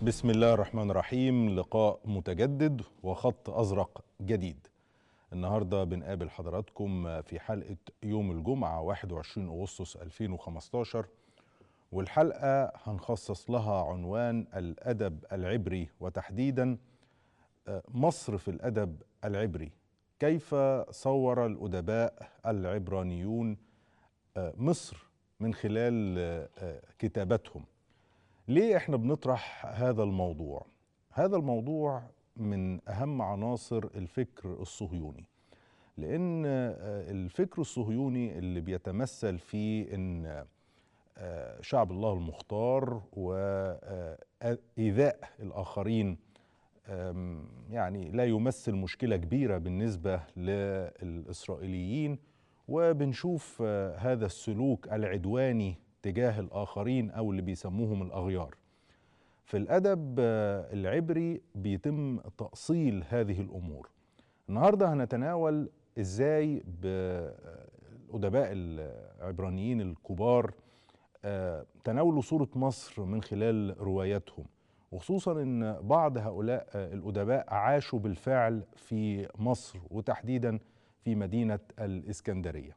بسم الله الرحمن الرحيم. لقاء متجدد وخط أزرق جديد. النهاردة بنقابل حضراتكم في حلقة يوم الجمعة 21 أغسطس 2015، والحلقة هنخصص لها عنوان الأدب العبري، وتحديدا مصر في الأدب العبري. كيف صور الأدباء العبرانيون مصر من خلال كتابتهم؟ ليه احنا بنطرح هذا الموضوع؟ هذا الموضوع من أهم عناصر الفكر الصهيوني، لأن الفكر الصهيوني اللي بيتمثل في أن شعب الله المختار وإيذاء الآخرين يعني لا يمثل مشكلة كبيرة بالنسبة للإسرائيليين، وبنشوف هذا السلوك العدواني تجاه الآخرين أو اللي بيسموهم الأغيار. في الأدب العبري بيتم تأصيل هذه الأمور. النهاردة هنتناول إزاي الأدباء العبرانيين الكبار تناولوا صورة مصر من خلال رواياتهم، وخصوصا أن بعض هؤلاء الأدباء عاشوا بالفعل في مصر، وتحديدا في مدينة الإسكندرية.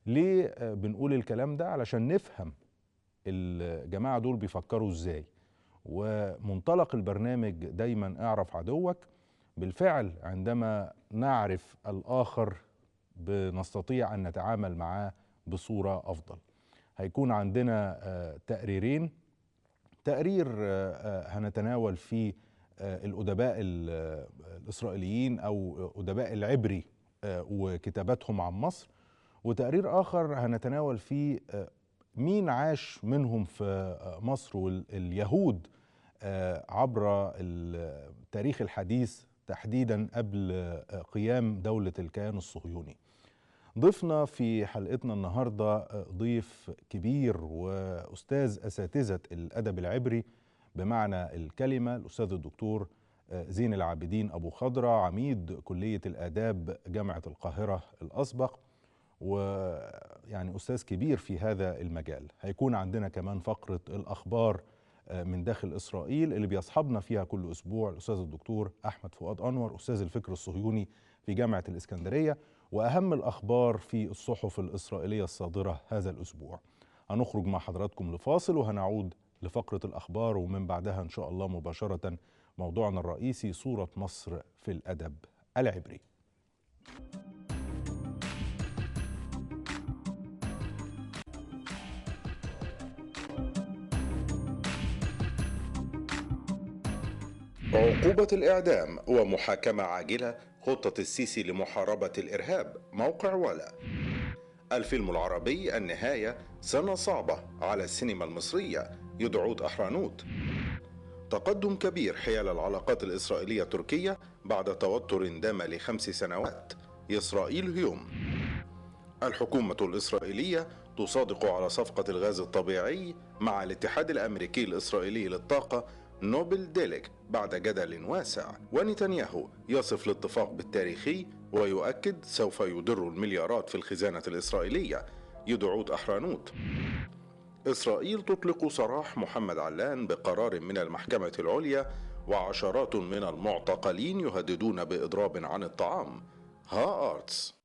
ليه بنقول الكلام ده؟ علشان نفهم الجماعة دول بيفكروا ازاي. ومنطلق البرنامج دايما اعرف عدوك. بالفعل عندما نعرف الآخر بنستطيع أن نتعامل معاه بصورة أفضل. هيكون عندنا تقريرين. تقرير هنتناول فيه الأدباء الإسرائيليين أو أدباء العبري وكتاباتهم عن مصر، وتقرير آخر هنتناول فيه مين عاش منهم في مصر واليهود عبر التاريخ الحديث، تحديدا قبل قيام دولة الكيان الصهيوني. ضيفنا في حلقتنا النهاردة ضيف كبير وأستاذ أساتذة الأدب العبري بمعنى الكلمة، الأستاذ الدكتور زين العابدين أبو خضرة، عميد كلية الآداب جامعة القاهرة الأسبق، ويعني أستاذ كبير في هذا المجال. هيكون عندنا كمان فقرة الأخبار من داخل إسرائيل اللي بيصحبنا فيها كل أسبوع الأستاذ الدكتور أحمد فؤاد أنور، أستاذ الفكر الصهيوني في جامعة الإسكندرية، وأهم الأخبار في الصحف الإسرائيلية الصادرة هذا الأسبوع. هنخرج مع حضراتكم لفاصل وهنعود لفقرة الأخبار، ومن بعدها إن شاء الله مباشرة موضوعنا الرئيسي صورة مصر في الأدب العبري. عقوبة الإعدام ومحاكمة عاجلة، خطة السيسي لمحاربة الإرهاب، موقع ولا. الفيلم العربي النهاية، سنة صعبة على السينما المصرية، يدعوت أحرانوت. تقدم كبير حيال العلاقات الإسرائيلية التركية بعد توتر دام ل5 سنوات، إسرائيل هيوم. الحكومة الإسرائيلية تصادق على صفقة الغاز الطبيعي مع الاتحاد الأمريكي الإسرائيلي للطاقة نوبل ديليك بعد جدل واسع، ونتنياهو يصف الاتفاق بالتاريخي ويؤكد سوف يدر المليارات في الخزانة الإسرائيلية، يدعوت أحرانوت. إسرائيل تطلق سراح محمد علان بقرار من المحكمة العليا، وعشرات من المعتقلين يهددون بإضراب عن الطعام، هآرتس.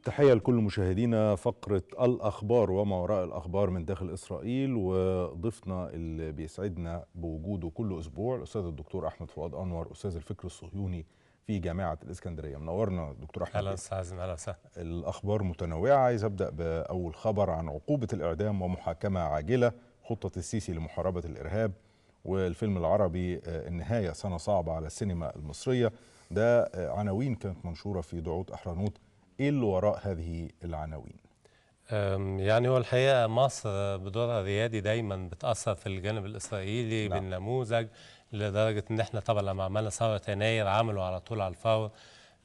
تحية لكل مشاهدينا. فقرة الأخبار وما وراء الأخبار من داخل إسرائيل، وضيفنا اللي بيسعدنا بوجوده كل أسبوع الأستاذ الدكتور أحمد فؤاد أنور، أستاذ الفكر الصهيوني في جامعة الإسكندرية. منورنا دكتور أحمد. أهلا أستاذ، أهلا وسهلا. الأخبار متنوعة. عايز أبدأ بأول خبر عن عقوبة الإعدام ومحاكمة عاجلة، خطة السيسي لمحاربة الإرهاب، والفيلم العربي النهاية سنة صعبة على السينما المصرية. ده عناوين كانت منشورة في دعوت أحرانوت. ايه اللي وراء هذه العناوين؟ يعني هو الحقيقة مصر بدورها الريادي دايما بتاثر في الجانب الاسرائيلي. نعم. بالنموذج، لدرجة ان احنا طبعا لما عملنا ثورة يناير عملوا على طول على الفور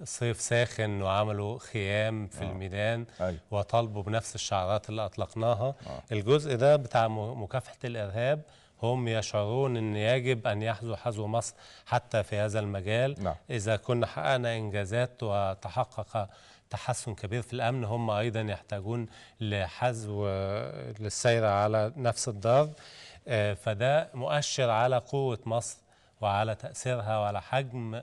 صيف ساخن وعملوا خيام في الميدان. أيوة. وطالبوا بنفس الشعارات اللي اطلقناها. الجزء ده بتاع مكافحة الارهاب هم يشعرون أن يجب أن يحذو حذو مصر حتى في هذا المجال. نعم. إذا كنا حققنا إنجازات وتحقق تحسن كبير في الأمن، هم أيضا يحتاجون لحذو للسير على نفس الدرب. فده مؤشر على قوة مصر وعلى تأثيرها وعلى حجم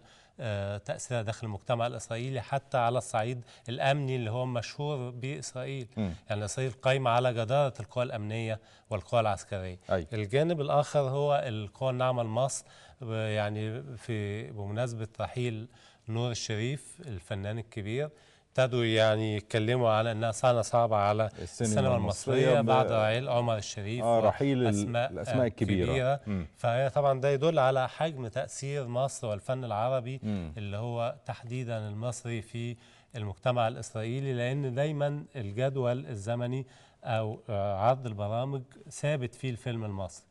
تأثيرها داخل المجتمع الإسرائيلي، حتى على الصعيد الأمني اللي هو مشهور بإسرائيل. يعني إسرائيل قايمة على جدارة القوى الأمنية والقوى العسكرية. أي. الجانب الآخر هو القوى الناعمة لمصر، يعني في بمناسبة رحيل نور الشريف الفنان الكبير، ابتدوا يعني يتكلموا على انها سنة صعبة على السينما المصرية بعد رحيل عمر الشريف، رحيل الاسماء الكبيرة. فهي طبعا ده يدل على حجم تاثير مصر والفن العربي اللي هو تحديدا المصري في المجتمع الاسرائيلي، لان دايما الجدول الزمني او عرض البرامج ثابت فيه الفيلم المصري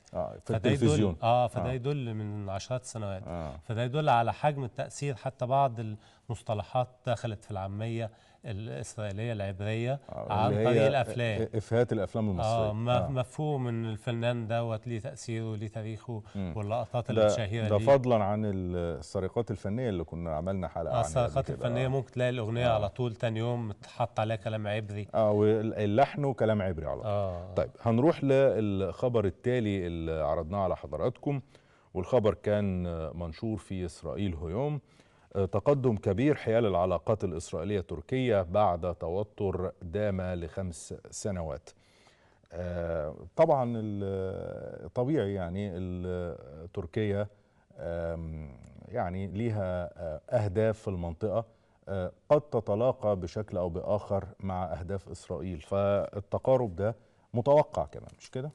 في التلفزيون. فده يدل من عشرات السنوات. فده يدل على حجم التأثير. حتى بعض المصطلحات دخلت في العامية الإسرائيلية العبرية عن طريق الأفلام، إفيهات الأفلام المصرية. مفهوم إن الفنان دوت ليه تأثيره وليه تاريخه واللقطات الشهيرة ده فضلا عن السرقات الفنية اللي كنا عملنا حلقة عنها. السرقات الفنية ممكن تلاقي الأغنية على طول تاني يوم اتحط عليها كلام عبري، واللحن وكلام عبري على طول. طيب هنروح للخبر التالي اللي عرضناه على حضراتكم، والخبر كان منشور في إسرائيل هيوم. تقدم كبير حيال العلاقات الإسرائيلية التركية بعد توتر دام ل5 سنوات. طبعا طبيعي يعني تركيا يعني ليها أهداف في المنطقة قد تتلاقى بشكل أو بآخر مع أهداف إسرائيل، فالتقارب ده متوقع كمان، مش كده؟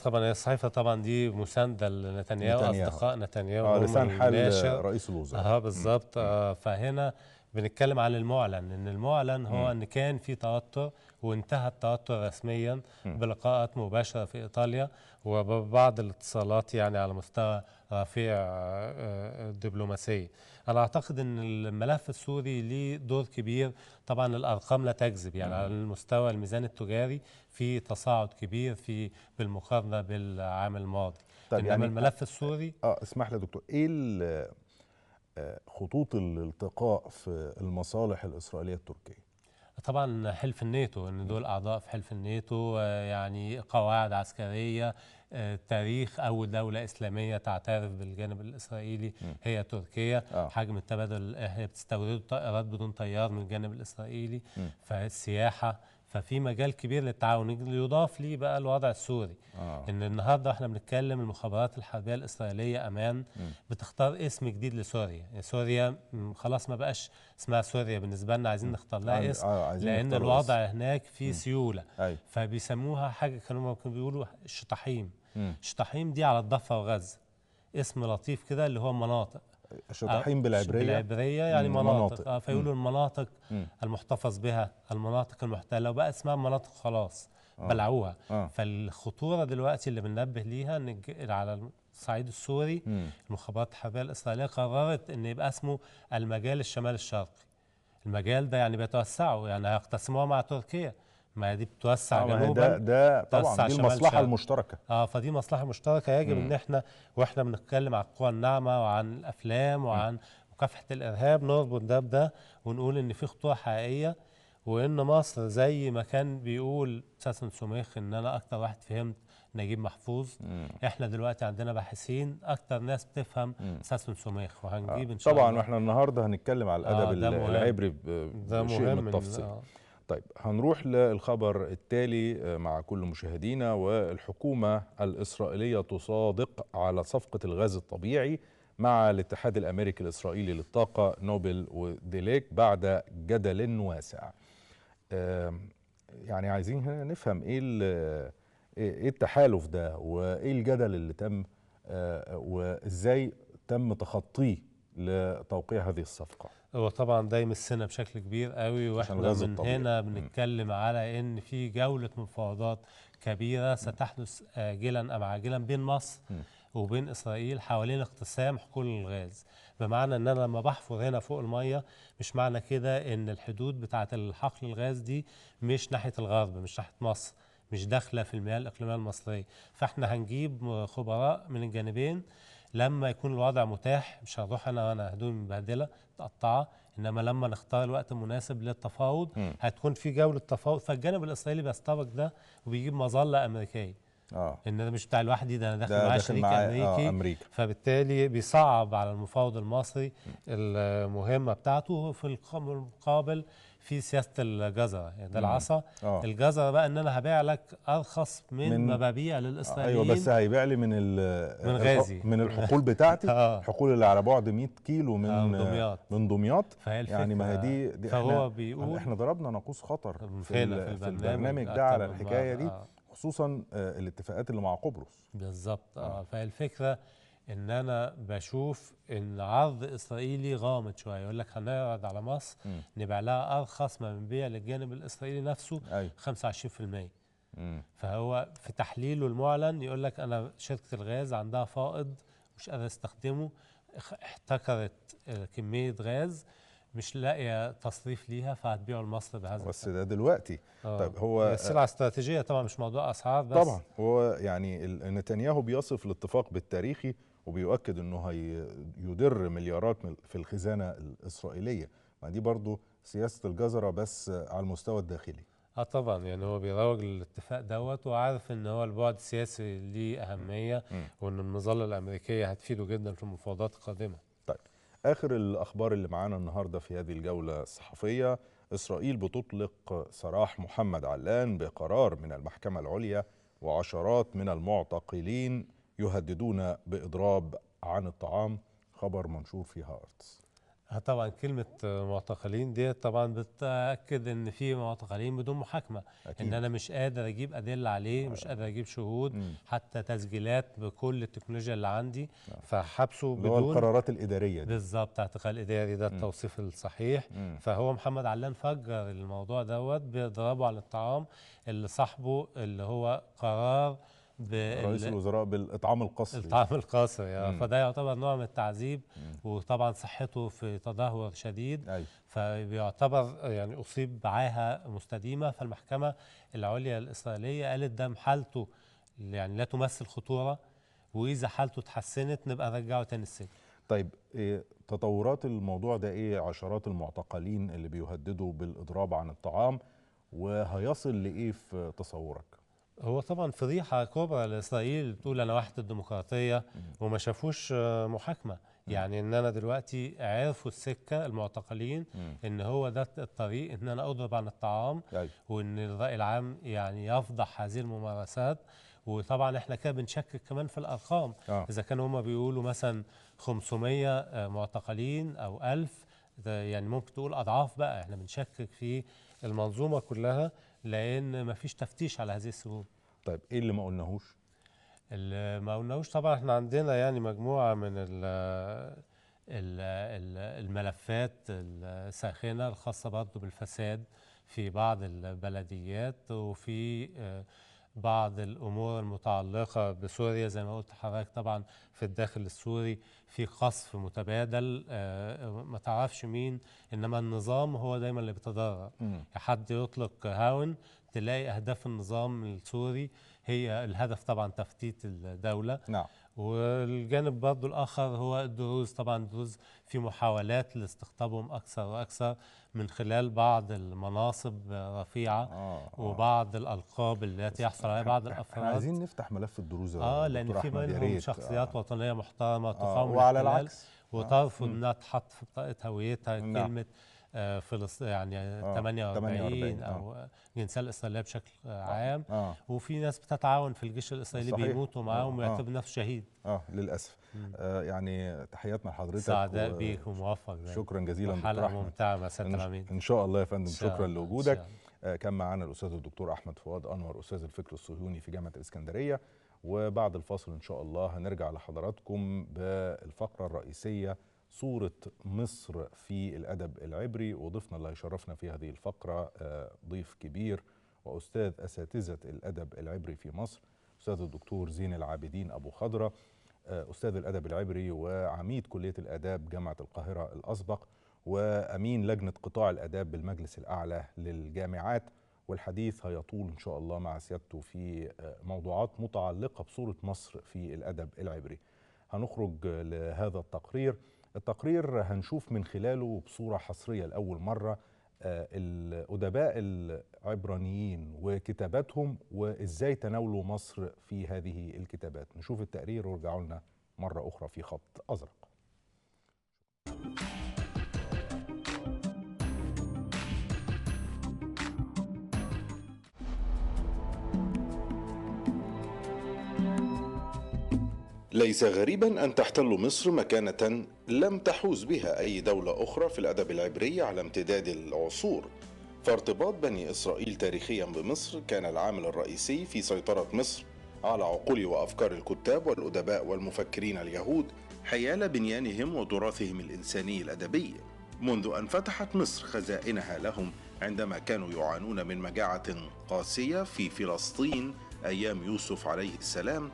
طبعا الصحيفة طبعا دي مساندة لنتنياهو، اصدقاء نتنياهو، لسان حال رئيس الوزراء. بالظبط. فهنا بنتكلم عن المعلن، ان المعلن هو ان كان في توتر وانتهى التوتر رسميا بلقاءات مباشرة في ايطاليا وبعض الاتصالات يعني على مستوى رفيع الدبلوماسية. انا اعتقد ان الملف السوري ليه دور كبير، طبعا الارقام لا تكذب، يعني على المستوى الميزان التجاري في تصاعد كبير في بالمقارنة بالعام الماضي. طيب انما يعني الملف السوري اسمح لي دكتور، ايه خطوط الالتقاء في المصالح الإسرائيلية التركية؟ طبعا حلف الناتو، ان دول اعضاء في حلف الناتو، يعني قواعد عسكرية، تاريخ اول دولة اسلامية تعترف بالجانب الاسرائيلي هي تركيا. حجم التبادل، هي بتستورد طائرات بدون طيار من الجانب الاسرائيلي، فالسياحه، ففي مجال كبير للتعاون. يضاف ليه بقى الوضع السوري، ان النهارده احنا بنتكلم المخابرات الحربية الاسرائيلية امان بتختار اسم جديد لسوريا. سوريا خلاص ما بقاش اسمها سوريا بالنسبة لنا، عايزين نختار لها اسم، لان الوضع هناك فيه سيولة. فبيسموها حاجة كانوا بيقولوا الشطاحيم. الشطاحيم دي على الضفة وغزة، اسم لطيف كده اللي هو مناطق. شطاحيم بالعبرية، بالعبرية يعني مناطق. فيقولوا المناطق المحتفظ بها، المناطق المحتلة، وبقى اسمها مناطق خلاص بلعوها. فالخطورة دلوقتي اللي بننبه ليها ان على الصعيد السوري المخابرات الحربية الإسرائيلية قررت ان يبقى اسمه المجال الشمال الشرقي. المجال ده يعني بيتوسعوا، يعني هيقتسموها مع تركيا، ما دي بتوسع جنوبا، ده طبعا دي المصلحة المشتركة. فدي مصلحة مشتركة يجب ان احنا واحنا بنتكلم عن القوى الناعمة وعن الافلام وعن مكافحة الارهاب نربط ده بده ونقول ان في خطورة حقيقية، وان مصر زي ما كان بيقول ساسن سميخ ان انا اكتر واحد فهمت نجيب محفوظ. احنا دلوقتي عندنا باحثين اكتر ناس بتفهم ساسن سميخ، وهنجيب ان شاء الله. طبعا واحنا النهارده هنتكلم على الادب العبري بشيء من التفصيل. طيب هنروح للخبر التالي مع كل مشاهدينا. والحكومة الإسرائيلية تصادق على صفقة الغاز الطبيعي مع الاتحاد الأمريكي الإسرائيلي للطاقة نوبل وديليك بعد جدل واسع. يعني عايزين هنا نفهم ايه التحالف ده، وايه الجدل اللي تم، وازاي تم تخطيه لتوقيع هذه الصفقة. هو طبعا ده يمسنا بشكل كبير قوي، واحنا من هنا بنتكلم على ان في جولة مفاوضات كبيرة ستحدث آجلا ام عاجلا بين مصر وبين اسرائيل حوالين اقتسام حقول الغاز. بمعنى ان انا لما بحفر هنا فوق المية مش معنى كده ان الحدود بتاعه الحقل الغاز دي مش ناحية الغرب، مش ناحية مصر، مش داخله في المياه الاقليمية المصرية. فاحنا هنجيب خبراء من الجانبين لما يكون الوضع متاح، مش هروح انا وانا هدومي مبهدله متقطعه، انما لما نختار الوقت المناسب للتفاوض هتكون في جولة تفاوض. فالجانب الاسرائيلي بيستبق ده وبيجيب مظلة امريكية، ان ده مش بتاع لوحدي، ده انا داخل معايا شريك امريكي، أمريكا. فبالتالي بيصعب على المفاوض المصري المهمة بتاعته. في المقابل في سياسة الجزره، يعني ده العصا. الجزره بقى ان انا هبيع لك ارخص من ما ببيع للاسرائيليين. ايوه، بس هيبيع لي من من غازي، من الحقول بتاعتي، الحقول اللي على بعد 100 كيلو من دمياط، من دمياط. يعني ما هي دي فهو بيقول احنا ضربنا ناقوس خطر في البرنامج ده على الحكاية دي، خصوصا الاتفاقات اللي مع قبرص بالظبط. فالفكرة ان انا بشوف ان عرض اسرائيلي غامض شوية، يقول لك هنعرض على مصر نبيع لها ارخص ما بنبيع للجانب الاسرائيلي نفسه 25%. فهو في تحليله المعلن يقول لك انا شركة الغاز عندها فائض مش قادرة استخدمه، احتكرت كمية غاز مش لاقيه تصريف ليها، فهتبيعه لمصر بهذا. بس ده دلوقتي. طيب هو السلعة استراتيجية طبعا، مش موضوع اسعار بس. طبعا هو يعني نتنياهو بيصف الاتفاق بالتاريخي وبيؤكد انه هيدر مليارات في الخزانة الاسرائيلية. ما دي برضو سياسة الجزره بس على المستوى الداخلي. طبعا يعني هو بيروج للاتفاق دوت، وعارف ان هو البعد السياسي ليه اهمية، وان المظلة الامريكية هتفيده جدا في المفاوضات القادمة. طيب آخر الأخبار اللي معانا النهاردة في هذه الجولة الصحفية، إسرائيل بتطلق سراح محمد علان بقرار من المحكمة العليا، وعشرات من المعتقلين يهددون بإضراب عن الطعام. خبر منشور في هارتس. طبعا كلمة معتقلين دي طبعا بتأكد ان في معتقلين بدون محاكمة، أكيد. ان انا مش قادر اجيب ادلة عليه، مش قادر اجيب شهود، حتى تسجيلات بكل التكنولوجيا اللي عندي، فحبسه بدون القرارات الإدارية دي. بالظبط، اعتقال إداري ده التوصيف الصحيح. فهو محمد علان فجر الموضوع دوت بإضرابه على الطعام اللي صاحبه اللي هو قرار رئيس الوزراء بالإطعام القسري. الإطعام القسري، فده يعتبر نوع من التعذيب، وطبعا صحته في تدهور شديد. فبيعتبر يعني أصيب بعاهة مستديمة. فالمحكمة العليا الإسرائيلية قالت ده حالته يعني لا تمثل خطورة، وإذا حالته اتحسنت نبقى نرجعه تاني السجن. طيب إيه تطورات الموضوع ده؟ إيه عشرات المعتقلين اللي بيهددوا بالإضراب عن الطعام، وهيصل لإيه في تصورك؟ هو طبعا فضيحة كبرى لإسرائيل، بتقول أنا وحدة الديمقراطية وما شافوش محاكمة. يعني إن أنا دلوقتي عرفوا السكة المعتقلين إن هو ده الطريق، إن أنا أضرب عن الطعام، وإن الرأي العام يعني يفضح هذه الممارسات. وطبعا إحنا كده بنشكك كمان في الأرقام. إذا كانوا هما بيقولوا مثلا 500 معتقلين أو 1000، يعني ممكن تقول أضعاف بقى. إحنا بنشكك في المنظومة كلها لأن مفيش تفتيش على هذه السجون. طيب إيه اللي ما قلناهوش؟ اللي ما قلناهوش طبعا احنا عندنا يعني مجموعة من الملفات الساخنة الخاصة برضه بالفساد في بعض البلديات، وفي بعض الأمور المتعلقة بسوريا زي ما قلت لحضرتك. طبعا في الداخل السوري في قصف متبادل، ما تعرفش مين، إنما النظام هو دايما اللي بيتضرر. حد يطلق هاون تلاقي أهداف النظام السوري هي الهدف طبعا تفتيت الدولة. نعم. والجانب برضو الآخر هو الدروز. طبعا الدروز في محاولات لاستقطابهم أكثر وأكثر من خلال بعض المناصب رفيعة وبعض الألقاب التي يحصل عليها بعض الأفراد. عايزين نفتح ملف الدروز لأن في منهم شخصيات وطنية محترمة تقاوم وعلى العكس وترفض أنها تحط في بطاقة هويتها كلمة فلسطين، يعني 48 أو الجنسية الإسرائيلية بشكل عام. وفي ناس بتتعاون في الجيش الإسرائيلي بيموتوا معاهم ويعتبر نفسه شهيد. للأسف. يعني تحياتنا لحضرتك، سعداء بيك وموفق. شكرا جزيلا دكتور حلقة أحمد، ممتعة مع سيادة العميد. إن شاء الله يا فندم، شكرا لوجودك. كان معنا الأستاذ الدكتور أحمد فؤاد أنور، أستاذ الفكر الصهيوني في جامعة الإسكندرية. وبعد الفاصل إن شاء الله هنرجع لحضراتكم بالفقرة الرئيسية، صورة مصر في الأدب العبري. وضيفنا اللي هيشرفنا في هذه الفقرة ضيف كبير وأستاذ أساتذة الأدب العبري في مصر، أستاذ الدكتور زين العابدين أبو خضرة، أستاذ الأدب العبري وعميد كلية الآداب جامعة القاهرة الأسبق، وأمين لجنة قطاع الآداب بالمجلس الأعلى للجامعات، والحديث هيطول إن شاء الله مع سيادته في موضوعات متعلقة بصورة مصر في الأدب العبري. هنخرج لهذا التقرير. التقرير هنشوف من خلاله بصورة حصرية لأول مرة الأدباء العبرانيين وكتاباتهم وإزاي تناولوا مصر في هذه الكتابات. نشوف التقرير وارجعوا لنا مرة أخرى في خط أزرق. ليس غريبا أن تحتل مصر مكانة لم تحوز بها أي دولة أخرى في الأدب العبري على امتداد العصور، فارتباط بني إسرائيل تاريخيا بمصر كان العامل الرئيسي في سيطرة مصر على عقول وأفكار الكتاب والأدباء والمفكرين اليهود حيال بنيانهم وتراثهم الإنساني الأدبي، منذ أن فتحت مصر خزائنها لهم عندما كانوا يعانون من مجاعة قاسية في فلسطين أيام يوسف عليه السلام،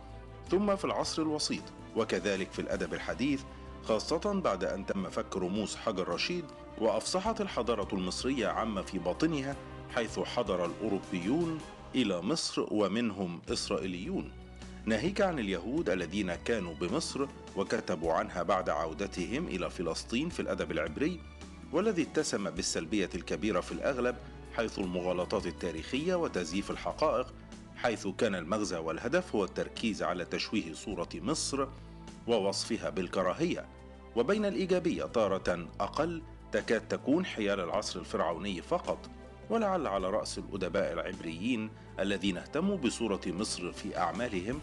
ثم في العصر الوسيط، وكذلك في الأدب الحديث، خاصة بعد أن تم فك رموز حجر رشيد وأفصحت الحضارة المصرية عما في باطنها، حيث حضر الأوروبيون إلى مصر ومنهم إسرائيليون، ناهيك عن اليهود الذين كانوا بمصر وكتبوا عنها بعد عودتهم إلى فلسطين في الأدب العبري، والذي اتسم بالسلبية الكبيرة في الأغلب، حيث المغالطات التاريخية وتزييف الحقائق، حيث كان المغزى والهدف هو التركيز على تشويه صورة مصر ووصفها بالكراهية، وبين الإيجابية تارة أقل تكاد تكون حيال العصر الفرعوني فقط. ولعل على رأس الأدباء العبريين الذين اهتموا بصورة مصر في أعمالهم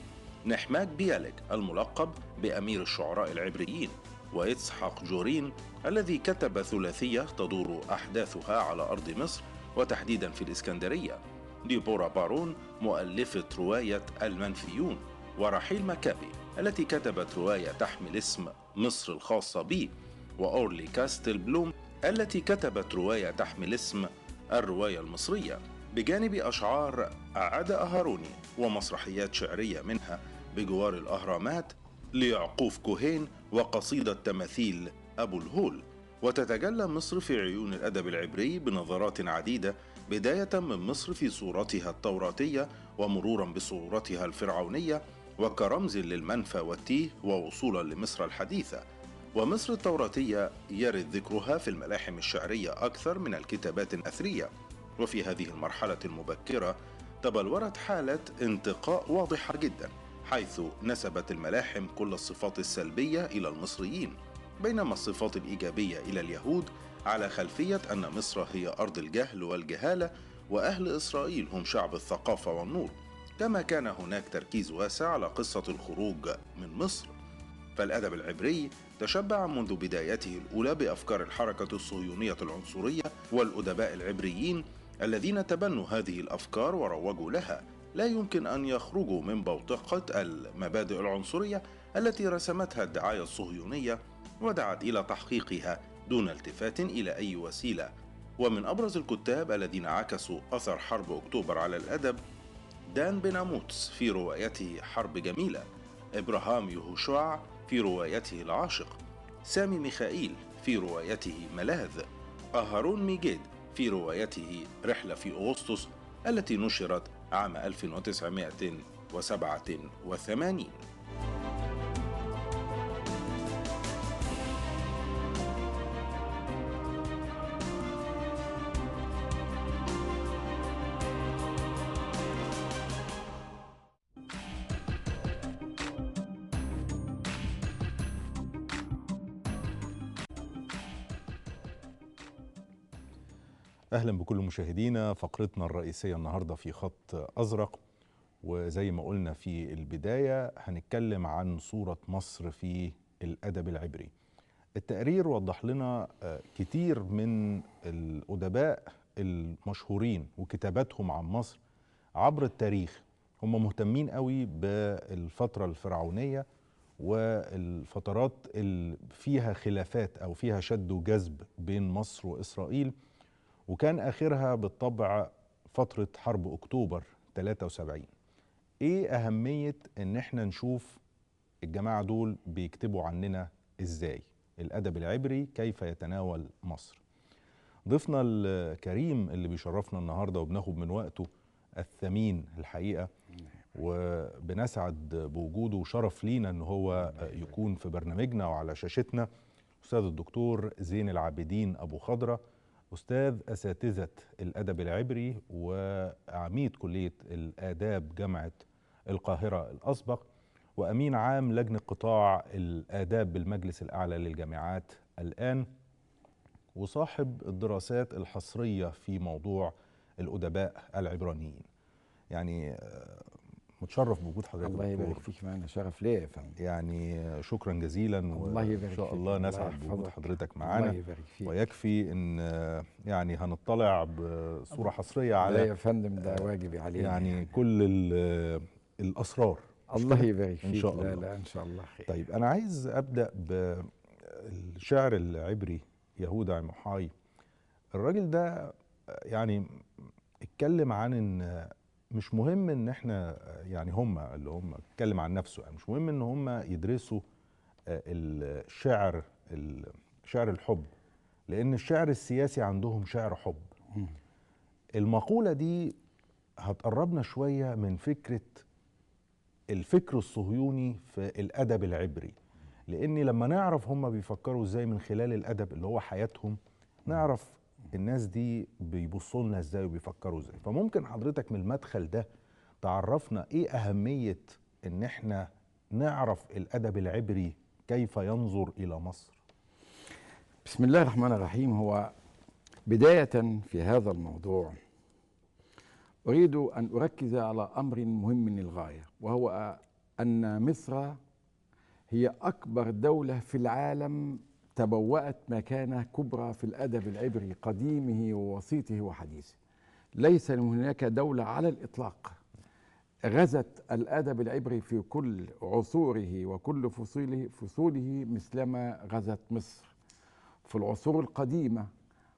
نحماك بيالك الملقب بأمير الشعراء العبريين، وإسحاق جورين الذي كتب ثلاثية تدور أحداثها على أرض مصر وتحديدا في الإسكندرية، ديبورا بارون مؤلفة رواية المنفيون، ورحيل مكابي التي كتبت رواية تحمل اسم مصر الخاصة بي، وأورلي كاستل بلوم التي كتبت رواية تحمل اسم الرواية المصرية، بجانب أشعار عدا أهاروني ومسرحيات شعرية منها بجوار الأهرامات ليعقوف كوهين وقصيدة تماثيل أبو الهول. وتتجلى مصر في عيون الأدب العبري بنظرات عديدة، بداية من مصر في صورتها التوراتية ومرورا بصورتها الفرعونية وكرمز للمنفى والتيه، ووصولا لمصر الحديثة. ومصر التوراتية يرد ذكرها في الملاحم الشعرية أكثر من الكتابات الأثرية، وفي هذه المرحلة المبكرة تبلورت حالة انتقاء واضحة جدا، حيث نسبت الملاحم كل الصفات السلبية إلى المصريين، بينما الصفات الإيجابية إلى اليهود، على خلفية أن مصر هي أرض الجهل والجهالة، وأهل إسرائيل هم شعب الثقافة والنور. كما كان هناك تركيز واسع على قصة الخروج من مصر. فالأدب العبري تشبع منذ بدايته الأولى بأفكار الحركة الصهيونية العنصرية والأدباء العبريين الذين تبنوا هذه الأفكار وروجوا لها، لا يمكن أن يخرجوا من بوتقة المبادئ العنصرية التي رسمتها الدعاية الصهيونية ودعت إلى تحقيقها دون التفات إلى أي وسيلة. ومن أبرز الكتاب الذين عكسوا أثر حرب أكتوبر على الأدب دان بناموتس في روايته حرب جميلة، إبراهام يهوشع في روايته العاشق، سامي ميخائيل في روايته ملاذ، أهارون ميجيد في روايته رحلة في أغسطس التي نشرت عام 1987. أهلا بكل مشاهدينا. فقرتنا الرئيسية النهاردة في خط أزرق، وزي ما قلنا في البداية هنتكلم عن صورة مصر في الأدب العبري. التقرير وضح لنا كتير من الأدباء المشهورين وكتاباتهم عن مصر عبر التاريخ. هم مهتمين قوي بالفترة الفرعونية والفترات اللي فيها خلافات أو فيها شد وجذب بين مصر وإسرائيل، وكان آخرها بالطبع فترة حرب أكتوبر 73. إيه أهمية إن إحنا نشوف الجماعة دول بيكتبوا عننا إزاي؟ الأدب العبري كيف يتناول مصر؟ ضيفنا الكريم اللي بيشرفنا النهاردة وبناخد من وقته الثمين الحقيقة، وبنسعد بوجوده وشرف لينا ان هو يكون في برنامجنا وعلى شاشتنا، أستاذ الدكتور زين العابدين أبو خضرة، أستاذ أساتذة الأدب العبري وعميد كلية الآداب جامعة القاهرة الأسبق، وأمين عام لجنة قطاع الآداب بالمجلس الأعلى للجامعات الآن، وصاحب الدراسات الحصرية في موضوع الأدباء العبرانيين. يعني متشرف بوجود حضرتك. الله يبارك فيك، معنا شرف ليا يا فندم. يعني شكرا جزيلا، وان شاء الله نسعد بوجود حضرتك معانا. الله يبارك فيك. ويكفي ان يعني هنطلع بصورة حصرية على، لا يا فندم ده واجبي علينا، يعني كل الاسرار. الله يبارك فيك ان شاء الله. لا لا ان شاء الله خير. طيب انا عايز ابدا بالشعر العبري يهودا عموحاي. الراجل ده يعني اتكلم عن ان مش مهم ان احنا، يعني هم اللي هم اتكلم عن نفسه، يعني مش مهم ان هم يدرسوا الشعر، شعر الحب، لان الشعر السياسي عندهم شعر حب. المقولة دي هتقربنا شوية من فكرة الفكر الصهيوني في الأدب العبري، لان لما نعرف هم بيفكروا ازاي من خلال الأدب اللي هو حياتهم، نعرف الناس دي بيبصوا لنا ازاي وبيفكروا ازاي. فممكن حضرتك من المدخل ده تعرفنا ايه اهمية ان احنا نعرف الادب العبري كيف ينظر الى مصر؟ بسم الله الرحمن الرحيم. هو بداية في هذا الموضوع اريد ان اركز على امر مهم للغاية، وهو ان مصر هي اكبر دولة في العالم تبوأت مكانة كبرى في الأدب العبري قديمة ووسيطه وحديثه. ليس هناك دولة على الإطلاق غزت الأدب العبري في كل عصوره وكل فصوله مثلما غزت مصر في العصور القديمة،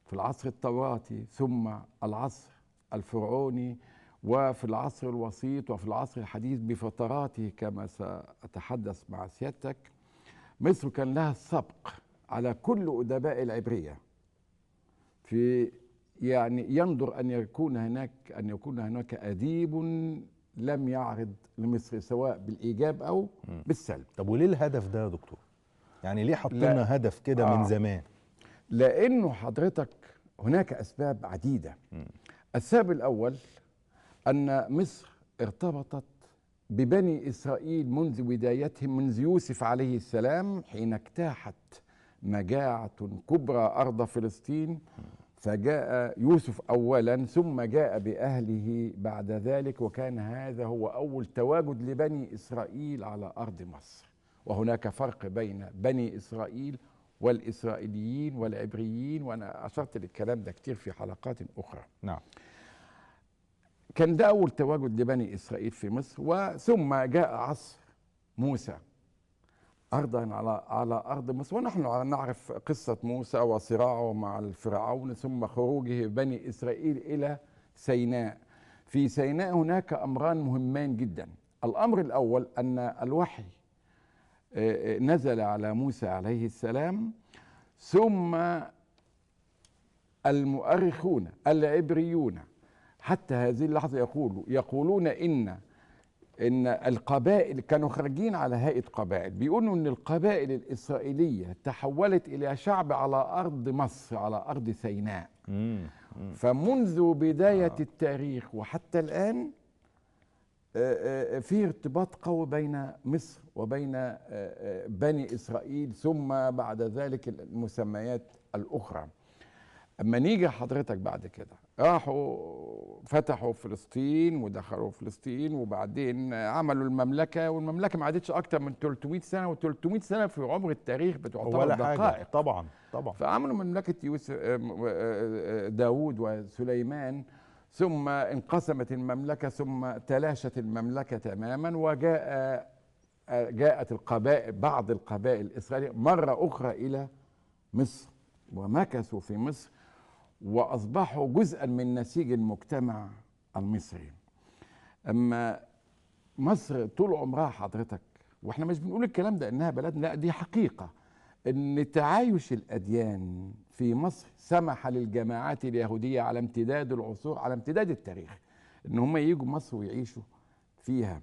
في العصر التوراتي، ثم العصر الفرعوني، وفي العصر الوسيط، وفي العصر الحديث بفتراته كما سأتحدث مع سيادتك. مصر كان لها السبق على كل أدباء العبرية في، يعني يندر أن يكون هناك أديب لم يعرض لمصر سواء بالإيجاب أو بالسلب. طب وليه الهدف ده يا دكتور؟ يعني ليه حطينا هدف كده من زمان؟ لأنه حضرتك هناك أسباب عديدة. السبب الأول أن مصر ارتبطت ببني إسرائيل منذ بدايتهم، منذ يوسف عليه السلام حين اجتاحت مجاعة كبرى أرض فلسطين، فجاء يوسف أولا ثم جاء بأهله بعد ذلك، وكان هذا هو أول تواجد لبني إسرائيل على أرض مصر. وهناك فرق بين بني إسرائيل والإسرائيليين والعبريين، وأنا أشرت للكلام ده كتير في حلقات أخرى. نعم. كان ده أول تواجد لبني إسرائيل في مصر. وثم جاء عصر موسى أرضا على أرض مصر، ونحن نعرف قصة موسى وصراعه مع الفرعون ثم خروجه بني إسرائيل إلى سيناء. في سيناء هناك أمران مهمان جدا. الأمر الأول أن الوحي نزل على موسى عليه السلام، ثم المؤرخون العبريون حتى هذه اللحظة يقولون إن القبائل كانوا خارجين على هيئة قبائل، بيقولوا إن القبائل الإسرائيلية تحولت إلى شعب على أرض مصر، على أرض سيناء. فمنذ بداية التاريخ وحتى الآن في ارتباط قوي بين مصر وبين بني إسرائيل، ثم بعد ذلك المسميات الأخرى. أما نيجي حضرتك بعد كده راحوا فتحوا فلسطين ودخلوا فلسطين، وبعدين عملوا المملكة، والمملكة ما عادتش أكتر من 300 سنة، و300 سنة في عمر التاريخ بتعتبر دقائق. طبعا طبعا. فعملوا مملكة يوسف داود وسليمان، ثم انقسمت المملكة، ثم تلاشت المملكة تماما، وجاءت القبائل، بعض القبائل الإسرائيلية مرة أخرى إلى مصر ومكثوا في مصر وأصبحوا جزءا من نسيج المجتمع المصري. أما مصر طول عمرها حضرتك، وإحنا مش بنقول الكلام ده إنها بلدنا، لا دي حقيقة، إن تعايش الأديان في مصر سمح للجماعات اليهودية على امتداد العصور، على امتداد التاريخ، إن هم يجوا مصر ويعيشوا فيها،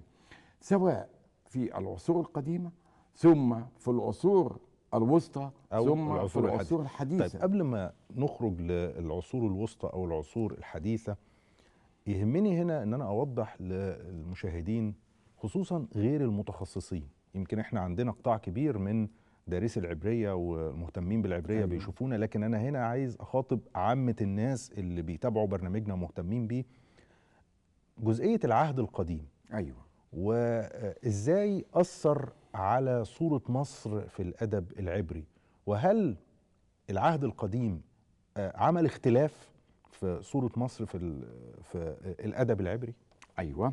سواء في العصور القديمة ثم في العصور الوسطى أو ثم في العصور الحديثة. طيب قبل ما نخرج للعصور الوسطى أو العصور الحديثة، يهمني هنا أن أنا أوضح للمشاهدين خصوصا غير المتخصصين. يمكن احنا عندنا قطاع كبير من دارسي العبرية ومهتمين بالعبرية. أيوة. بيشوفونا، لكن أنا هنا عايز أخاطب عامة الناس اللي بيتابعوا برنامجنا ومهتمين بيه. جزئية العهد القديم، أيوة، وإزاي أثر على صورة مصر في الأدب العبري، وهل العهد القديم عمل اختلاف في صورة مصر في الأدب العبري؟ أيوة،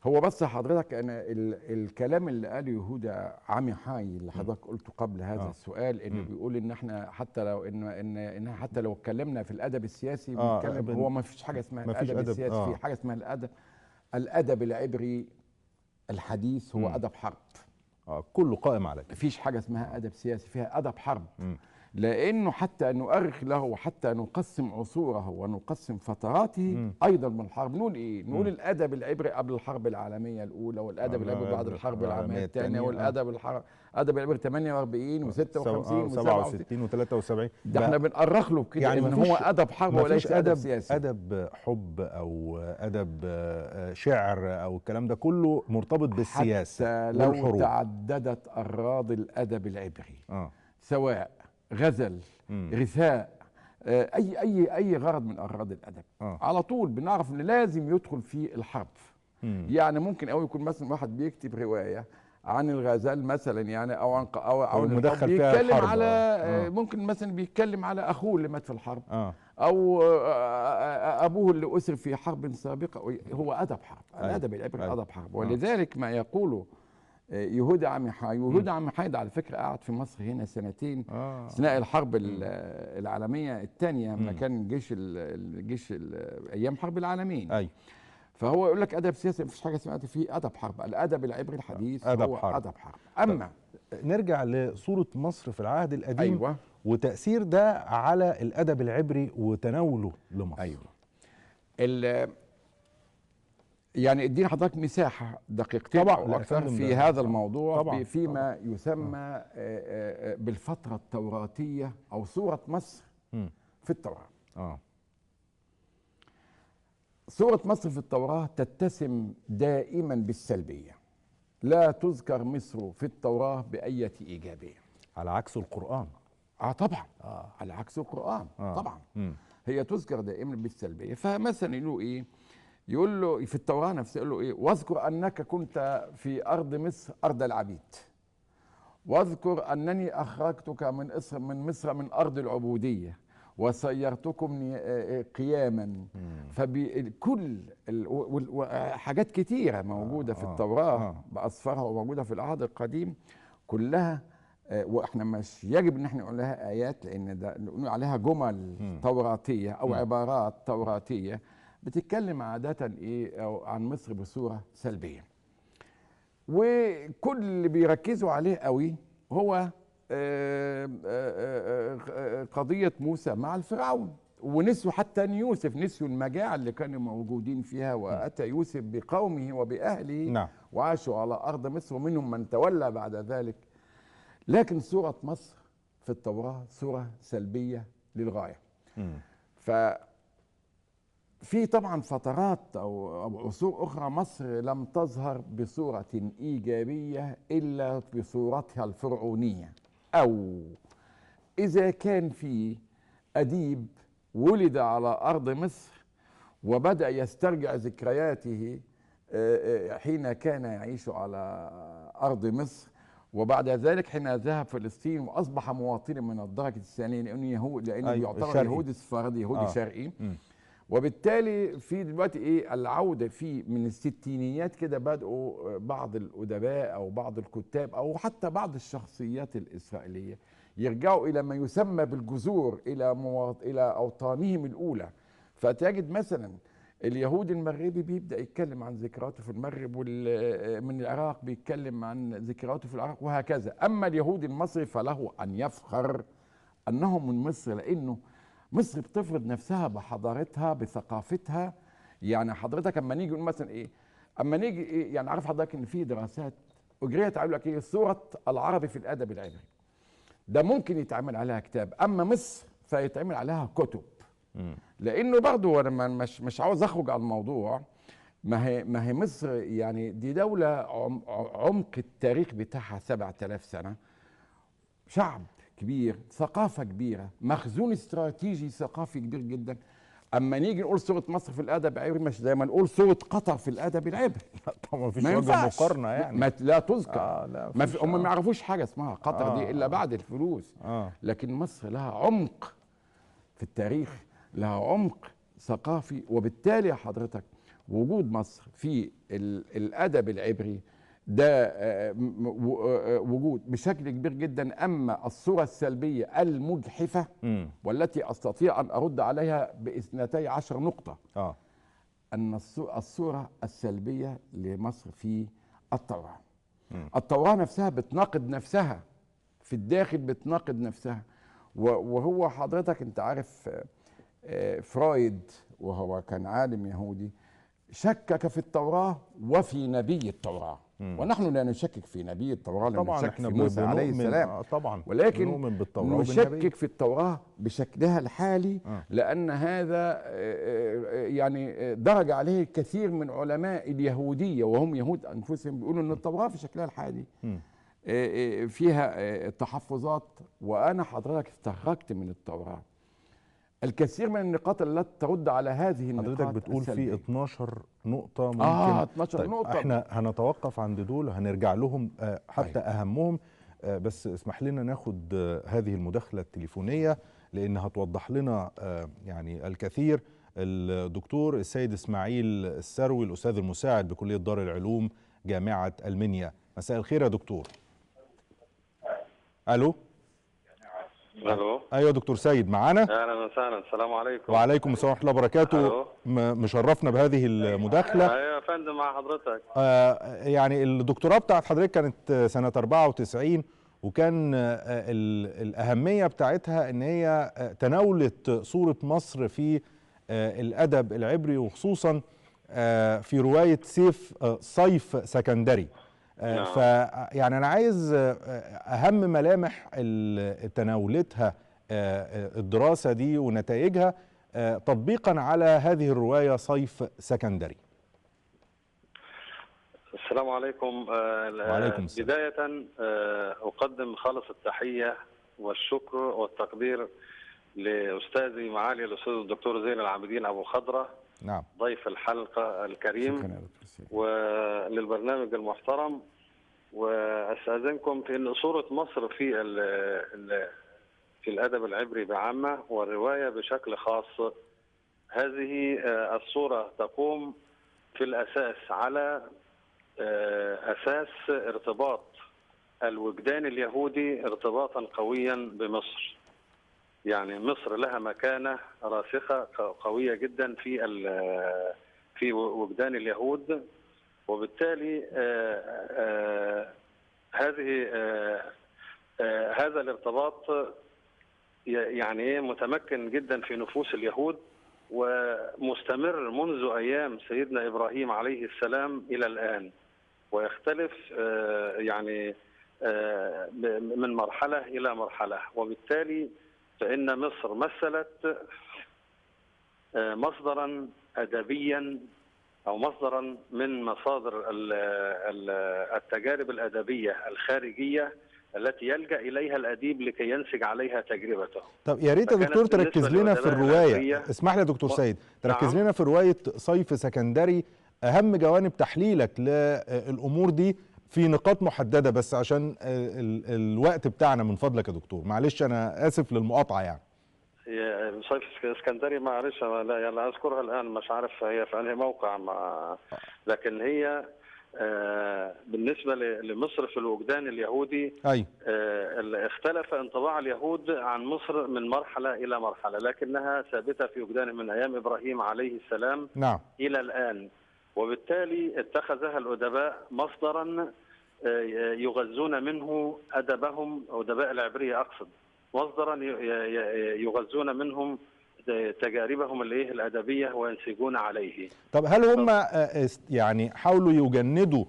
هو بس حضرتك أنا الكلام اللي قاله يهودا عميحاي اللي حضرتك قلته قبل هذا السؤال، إنه بيقول إن إحنا حتى لو إن حتى لو اتكلمنا في الأدب السياسي بنتكلم، هو ما فيش حاجة اسمها الأدب السياسي، في حاجة اسمها الأدب العبري الحديث هو أدب حرب. كله قائم على كده، مفيش حاجة اسمها أدب سياسي، فيها أدب حرب. لأنه حتى نؤرخ له وحتى نقسم عصوره ونقسم فتراته أيضا من الحرب. نقول إيه؟ نقول الأدب العبري قبل الحرب العالمية الأولى، والأدب العبري بعد الحرب العالمية الثانية، والأدب الأدب العبري 48 و56 و67 و73. ده احنا بنأرخ له كده يعني إن هو أدب حرب وليس أدب سياسي. أدب حب أو أدب شعر أو الكلام ده كله مرتبط بالسياسة. حتى لو تعددت أغراض الأدب العبري، سواء غزل، رثاء، اي اي اي غرض من اغراض الادب، على طول بنعرف ان لازم يدخل في الحرب. يعني ممكن قوي يكون مثلا واحد بيكتب رواية عن الغزال مثلا، يعني او عن او مدخل فيها بيتكلم على ممكن مثلا بيتكلم على اخوه اللي مات في الحرب، او ابوه اللي اسر في حرب سابقه. هو ادب حرب. الادب العبري ادب حرب. ولذلك ما يقوله يهودا عميحاي، يهودا عميحاي ده على فكرة قعد في مصر هنا سنتين اثناء الحرب العالمية الثانية، لما كان الجيش ايام حرب العالمين. أيوة. فهو يقول لك ادب سياسي، مفيش حاجة اسمها فيه ادب حرب. الادب العبري الحديث أدب هو حرب. ادب حرب. اما نرجع لصورة مصر في العهد القديم. أيوة. وتاثير ده على الادب العبري وتناوله لمصر. ايوه. يعني اديني حضرتك مساحة دقيقتين طبعا أو أكثر في هذا الموضوع، طبعا فيما طبعا. يسمى بالفترة التوراتية أو صورة مصر في التوراة. صورة مصر في التوراة تتسم دائما بالسلبية، لا تذكر مصر في التوراة بأية إيجابية، على عكس القرآن. طبعا على عكس القرآن. طبعا هي تذكر دائما بالسلبية. فمثلا يقولوا إيه؟ يقول له في التوراة نفسها، يقول له إيه؟ واذكر أنك كنت في أرض مصر أرض العبيد، واذكر أنني أخرجتك من مصر من أرض العبودية، وسيرتكم قياما. فبكل حاجات كتيرة موجودة في التوراة بأسفارها وموجودة في العهد القديم كلها، واحنا مش يجب ان احنا نقول لها آيات، لأن ده نقول عليها جمل توراتية أو عبارات توراتية بتتكلم عادة إيه أو عن مصر بصورة سلبية. وكل اللي بيركزوا عليه قوي هو قضية موسى مع الفرعون، ونسوا حتى ان يوسف، نسوا المجاعة اللي كانوا موجودين فيها، وأتى يوسف بقومه وبأهله. نعم. وعاشوا على أرض مصر، ومنهم من تولى بعد ذلك. لكن صورة مصر في التوراة صورة سلبية للغاية. في طبعا فترات أو عصور أخرى مصر لم تظهر بصورة إيجابية إلا بصورتها الفرعونية، أو إذا كان في أديب ولد على أرض مصر وبدأ يسترجع ذكرياته حين كان يعيش على أرض مصر، وبعد ذلك حين ذهب فلسطين وأصبح مواطنا من الدرجة الثانية، لأنه لأنه يعتبر يهودي سفاردي، يهودي شرقي. وبالتالي في دلوقتي ايه العودة في من الستينيات كده، بدأوا بعض الادباء او بعض الكتاب او حتى بعض الشخصيات الاسرائيلية يرجعوا الى ما يسمى بالجذور، الى اوطانهم الاولى. فتجد مثلا اليهودي المغربي بيبدا يتكلم عن ذكرياته في المغرب، ومن العراق بيتكلم عن ذكرياته في العراق، وهكذا. اما اليهودي المصري فله ان يفخر أنهم من مصر، لأنه مصر بتفرض نفسها بحضارتها بثقافتها. يعني حضرتك اما نيجي نقول مثلا ايه، اما نيجي إيه، يعني عارف حضرتك ان في دراسات اجريت يقول لك ايه صوره العربي في الادب العبري، ده ممكن يتعمل عليها كتاب، اما مصر فيتعمل عليها كتب. لانه برضه انا مش عاوز اخرج على الموضوع، ما هي مصر يعني دي دولة عمق التاريخ بتاعها 7000 سنة، شعب كبير، ثقافة كبيرة، مخزون استراتيجي ثقافي كبير جدا. اما نيجي نقول صوره مصر في الادب العبري مش زي ما نقول صوره قطر في الادب العبري. طبعا مفيش وجه مقارنة يعني، ما لا تذكر. لا، ما في، هم ما يعرفوش حاجة اسمها قطر دي الا بعد الفلوس. لكن مصر لها عمق في التاريخ، لها عمق ثقافي، وبالتالي حضرتك وجود مصر في الادب العبري ده وجود بشكل كبير جدا. اما الصورة السلبية المجحفه والتي استطيع ان ارد عليها ب12 نقطة، ان الصورة السلبية لمصر في التوراة. التوراة نفسها بتناقض نفسها في الداخل، بتناقض نفسها. وهو حضرتك انت عارف فرويد وهو كان عالم يهودي شكك في التوراة وفي نبي التوراة. ونحن لا نشكك في نبي التوراة، لا نشكك في موسى عليه السلام طبعا، ولكن نشكك في التوراة بشكلها الحالي، لأن هذا يعني درج عليه الكثير من علماء اليهودية وهم يهود أنفسهم، بيقولوا أن التوراة في شكلها الحالي فيها تحفظات. وأنا حضرتك استخرجت من التوراة الكثير من النقاط التي ترد على هذه النقاط. حضرتك بتقول في 12 نقطة ممكن. 12 طيب نقطة. احنا هنتوقف عند دول، هنرجع لهم حتى أهمهم، بس اسمح لنا ناخد هذه المداخلة التليفونية لأن هتوضح لنا يعني الكثير. الدكتور السيد إسماعيل السروي، الأستاذ المساعد بكلية دار العلوم جامعة المنيا. مساء الخير يا دكتور. ألو. الو. ايوه دكتور سيد معانا؟ اهلا وسهلا، السلام عليكم. وعليكم السلام ورحمة الله وبركاته. مشرفنا بهذه المداخلة. ايوه يا فندم مع حضرتك. يعني الدكتوراه بتاعت حضرتك كانت سنة 94، وكان الاهمية بتاعتها ان هي تناولت صوره مصر في الادب العبري، وخصوصا في رواية صيف سكندري. نعم. فيعني أنا عايز أهم ملامح تناولتها الدراسة دي ونتائجها تطبيقا على هذه الرواية صيف سكندري. السلام عليكم. وعليكم السلام. بداية أقدم خالص التحية والشكر والتقدير لأستاذي معالي الأستاذ الدكتور زين العابدين أبو خضرة، نعم، ضيف الحلقة الكريم، وللبرنامج المحترم. واستاذنكم في ان صوره مصر في في الادب العبري بعامة والرواية بشكل خاص، هذه الصورة تقوم في الاساس على اساس ارتباط الوجدان اليهودي ارتباطا قويا بمصر. يعني مصر لها مكانة راسخة قوية جدا في وجدان اليهود، وبالتالي هذا الارتباط يعني متمكن جدا في نفوس اليهود ومستمر منذ أيام سيدنا إبراهيم عليه السلام إلى الآن، ويختلف يعني من مرحلة إلى مرحلة. وبالتالي فإن مصر مثلت مصدرا أدبيا أو مصدرا من مصادر التجارب الأدبية الخارجية التي يلجأ إليها الأديب لكي ينسج عليها تجربته. طب يا ريت يا دكتور تركز لنا في الرواية. اسمح لي يا دكتور سيد، تركز لنا في رواية صيف سكندري، أهم جوانب تحليلك للأمور دي في نقاط محددة بس عشان الوقت بتاعنا من فضلك يا دكتور. معلش أنا آسف للمقاطعة. يعني صيف اسكندري معلش لا يعني أذكرها الآن مش عارف هي في أنهي موقع لكن هي بالنسبة لمصر في الوجدان اليهودي، أي. اختلف انطباع اليهود عن مصر من مرحلة إلى مرحلة، لكنها ثابتة في وجدانهم من أيام إبراهيم عليه السلام، نعم، إلى الآن. وبالتالي اتخذها الأدباء مصدرا يغذون منه أدبهم، أدباء العبرية أقصد، مصدرا يغذون منهم تجاربهم الأدبية وينسجون عليه. طب هل هم يعني حاولوا يجندوا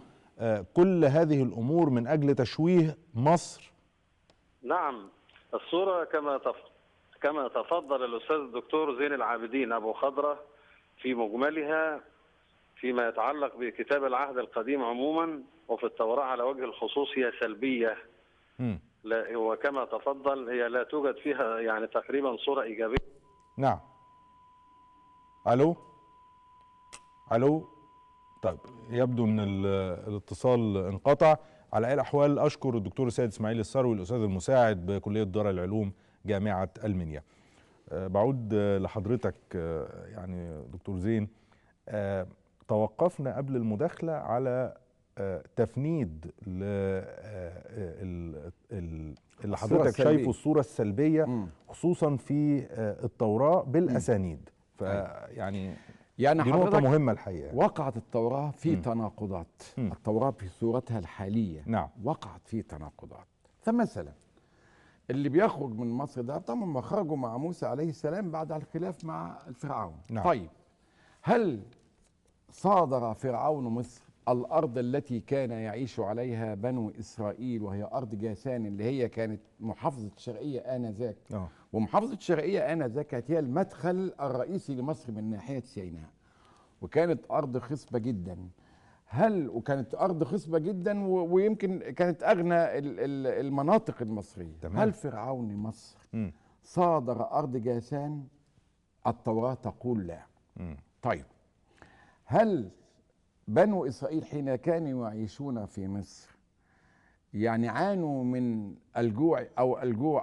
كل هذه الأمور من أجل تشويه مصر؟ نعم، الصورة كما تفضل الأستاذ الدكتور زين العابدين أبو خضرة في مجملها فيما يتعلق بكتاب العهد القديم عموما وفي التوراة على وجه الخصوص هي سلبية. لا، وكما تفضل هي لا توجد فيها يعني تقريبا صورة إيجابية. نعم. ألو ألو. طيب يبدو أن الاتصال انقطع. على أي الأحوال أشكر الدكتور سيد إسماعيل الثروي الأستاذ المساعد بكلية دار العلوم جامعة المنيا. بعود لحضرتك يعني دكتور زين، توقفنا قبل المداخلة على تفنيد اللي حضرتك شايفه الصورة السلبية خصوصا في التوراة بالأسانيد. فيعني يعني دي نقطة مهمة الحقيقة. وقعت التوراة في تناقضات. التوراة في صورتها الحالية نعم وقعت في تناقضات. فمثلا اللي بيخرج من مصر ده طبعا ما خرجوا مع موسى عليه السلام بعد الخلاف مع الفرعون. نعم. طيب هل صادر فرعون مصر الأرض التي كان يعيش عليها بنو إسرائيل وهي أرض جاسان اللي هي كانت محافظة الشرقية آنذاك؟ ومحافظة الشرقية آنذاك كانت هي المدخل الرئيسي لمصر من ناحية سيناء، وكانت أرض خصبة جدا. وكانت أرض خصبة جدا ويمكن كانت أغنى المناطق المصرية. تمام. هل فرعون مصر صادر أرض جاسان؟ التوراة تقول لا. طيب هل بنو إسرائيل حين كانوا يعيشون في مصر يعني عانوا من الجوع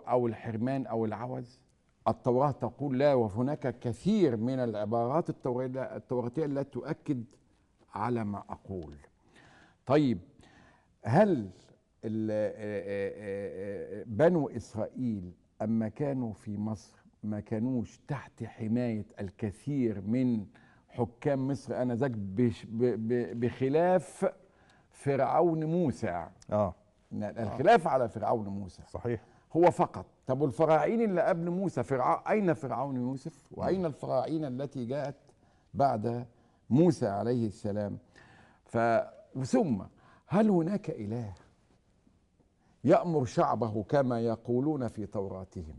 أو الحرمان أو العوز؟ التوراة تقول لا، وهناك كثير من العبارات التوراتية التي تؤكد على ما أقول. طيب هل بنو إسرائيل أما كانوا في مصر ما كانوش تحت حماية الكثير من حكام مصر آنذاك بخلاف فرعون موسى؟ الخلاف على فرعون موسى صحيح هو فقط. طب والفراعين اللي قبل موسى، أين فرعون يوسف؟ وأين الفراعين التي جاءت بعد موسى عليه السلام؟ ثم هل هناك إله يأمر شعبه كما يقولون في توراتهم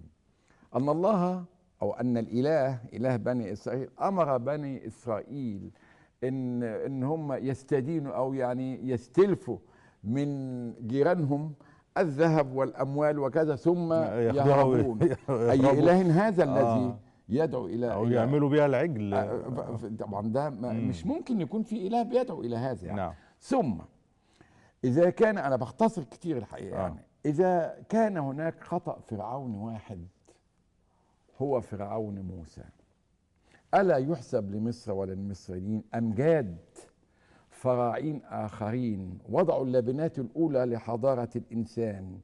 أن الله أو أن الإله إله بني إسرائيل أمر بني إسرائيل إن هم يستدينوا أو يعني يستلفوا من جيرانهم الذهب والأموال وكذا ثم يهربون؟ أي إله هذا الذي يدعو إلى أو يعملوا بها العجل؟ طبعا ده مش ممكن يكون في إله بيدعو إلى هذا يعني. نعم. ثم إذا كان، أنا بختصر كتير الحقيقة يعني، إذا كان هناك خطأ فرعون واحد هو فرعون موسى، ألا يحسب لمصر وللمصريين أمجاد فراعين آخرين وضعوا اللبنات الأولى لحضارة الإنسان،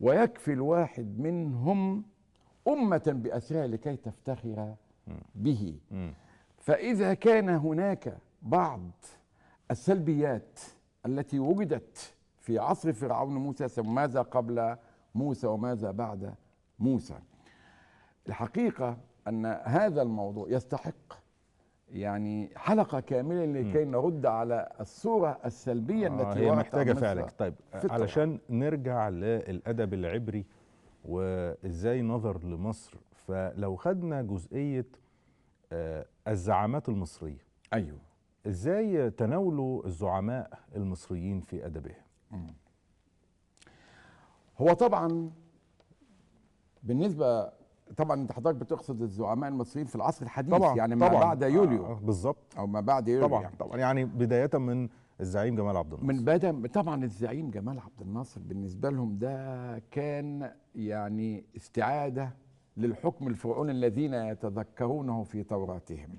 ويكفي الواحد منهم أمة بأسرها لكي تفتخر به؟ فإذا كان هناك بعض السلبيات التي وجدت في عصر فرعون موسى، ثم ماذا قبل موسى وماذا بعد موسى؟ الحقيقة أن هذا الموضوع يستحق يعني حلقة كاملة لكي نرد على الصورة السلبية التي هي محتاجة فعلا. طيب علشان نرجع للأدب العبري وإزاي نظر لمصر، فلو خدنا جزئية الزعامات المصرية، أيوه، إزاي تناولوا الزعماء المصريين في أدبهم؟ هو طبعا بالنسبة، طبعا انت حضرتك بتقصد الزعماء المصريين في العصر الحديث، طبعا يعني ما طبعًا بعد يوليو بالظبط، او ما بعد يوليو طبعا يعني. طبعا يعني بداية من الزعيم جمال عبد الناصر، من بدا طبعا الزعيم جمال عبد الناصر بالنسبة لهم ده كان يعني استعادة للحكم الفرعوني الذين يتذكرونه في توراتهم.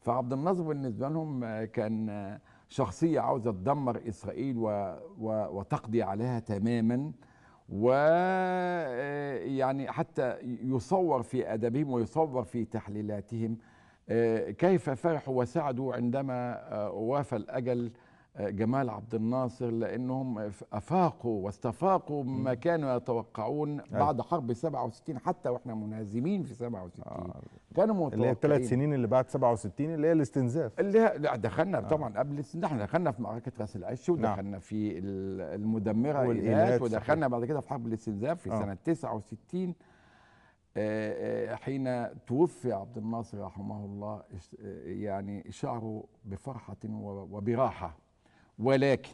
فعبد الناصر بالنسبة لهم كان شخصية عاوزة تدمر إسرائيل وتقضي عليها تماما، ويعني حتى يصور في أدبهم ويصور في تحليلاتهم كيف فرحوا وسعدوا عندما وافى الأجل جمال عبد الناصر، لأنهم أفاقوا واستفاقوا مما كانوا يتوقعون بعد حرب 67، حتى وإحنا منهزمين في 67 كانوا متوقعين اللي هي الثلاث سنين اللي بعد 67 اللي هي الاستنزاف، اللي هي دخلنا طبعا قبل الاستنزاف، احنا دخلنا في معركة راس العش، ودخلنا في المدمرة إيلات، ودخلنا بعد كده في حرب الاستنزاف في سنة 69. حين توفي عبد الناصر رحمه الله يعني شعروا بفرحة وبراحة، ولكن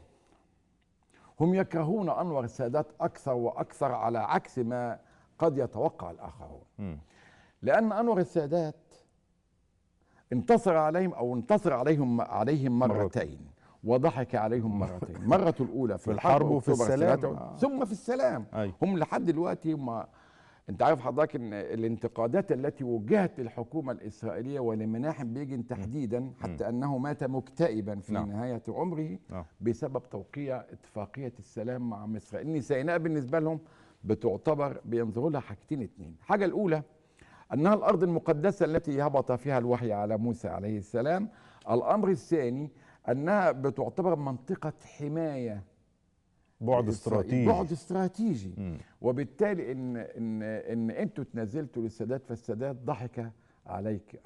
هم يكرهون أنور السادات أكثر وأكثر على عكس ما قد يتوقع الآخرون، لأن أنور السادات انتصر عليهم أو انتصر عليهم مرتين وضحك عليهم مرتين، مرة الأولى في الحرب وفي السلام، ثم في السلام. هم لحد دلوقتي ما انت عارف حضرتك ان الانتقادات التي وجهت للحكومة الاسرائيلية ولمناحم بيجن تحديدا، حتى انه مات مكتئبا في نهاية عمره بسبب توقيع اتفاقية السلام مع مصر، ان سيناء بالنسبة لهم بتعتبر بينظروا لها حاجتين اتنين. الحاجة الاولى انها الارض المقدسة التي هبط فيها الوحي على موسى عليه السلام. الامر الثاني انها بتعتبر منطقة حماية، بعد استراتيجي، بعد استراتيجي. وبالتالي ان ان ان انتوا تنازلتوا للسادات فالسادات ضحك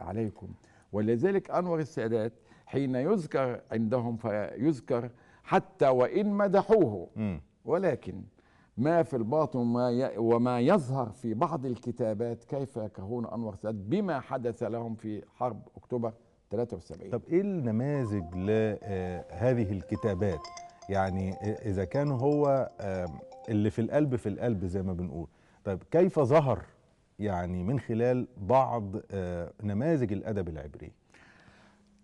عليكم. ولذلك انور السادات حين يذكر عندهم فيذكر حتى وان مدحوه، ولكن ما في الباطن وما يظهر في بعض الكتابات كيف يكرهون انور السادات بما حدث لهم في حرب اكتوبر 73. طب ايه النماذج لهذه الكتابات؟ يعني إذا كان هو اللي في القلب في القلب زي ما بنقول، طيب كيف ظهر يعني من خلال بعض نماذج الأدب العبري؟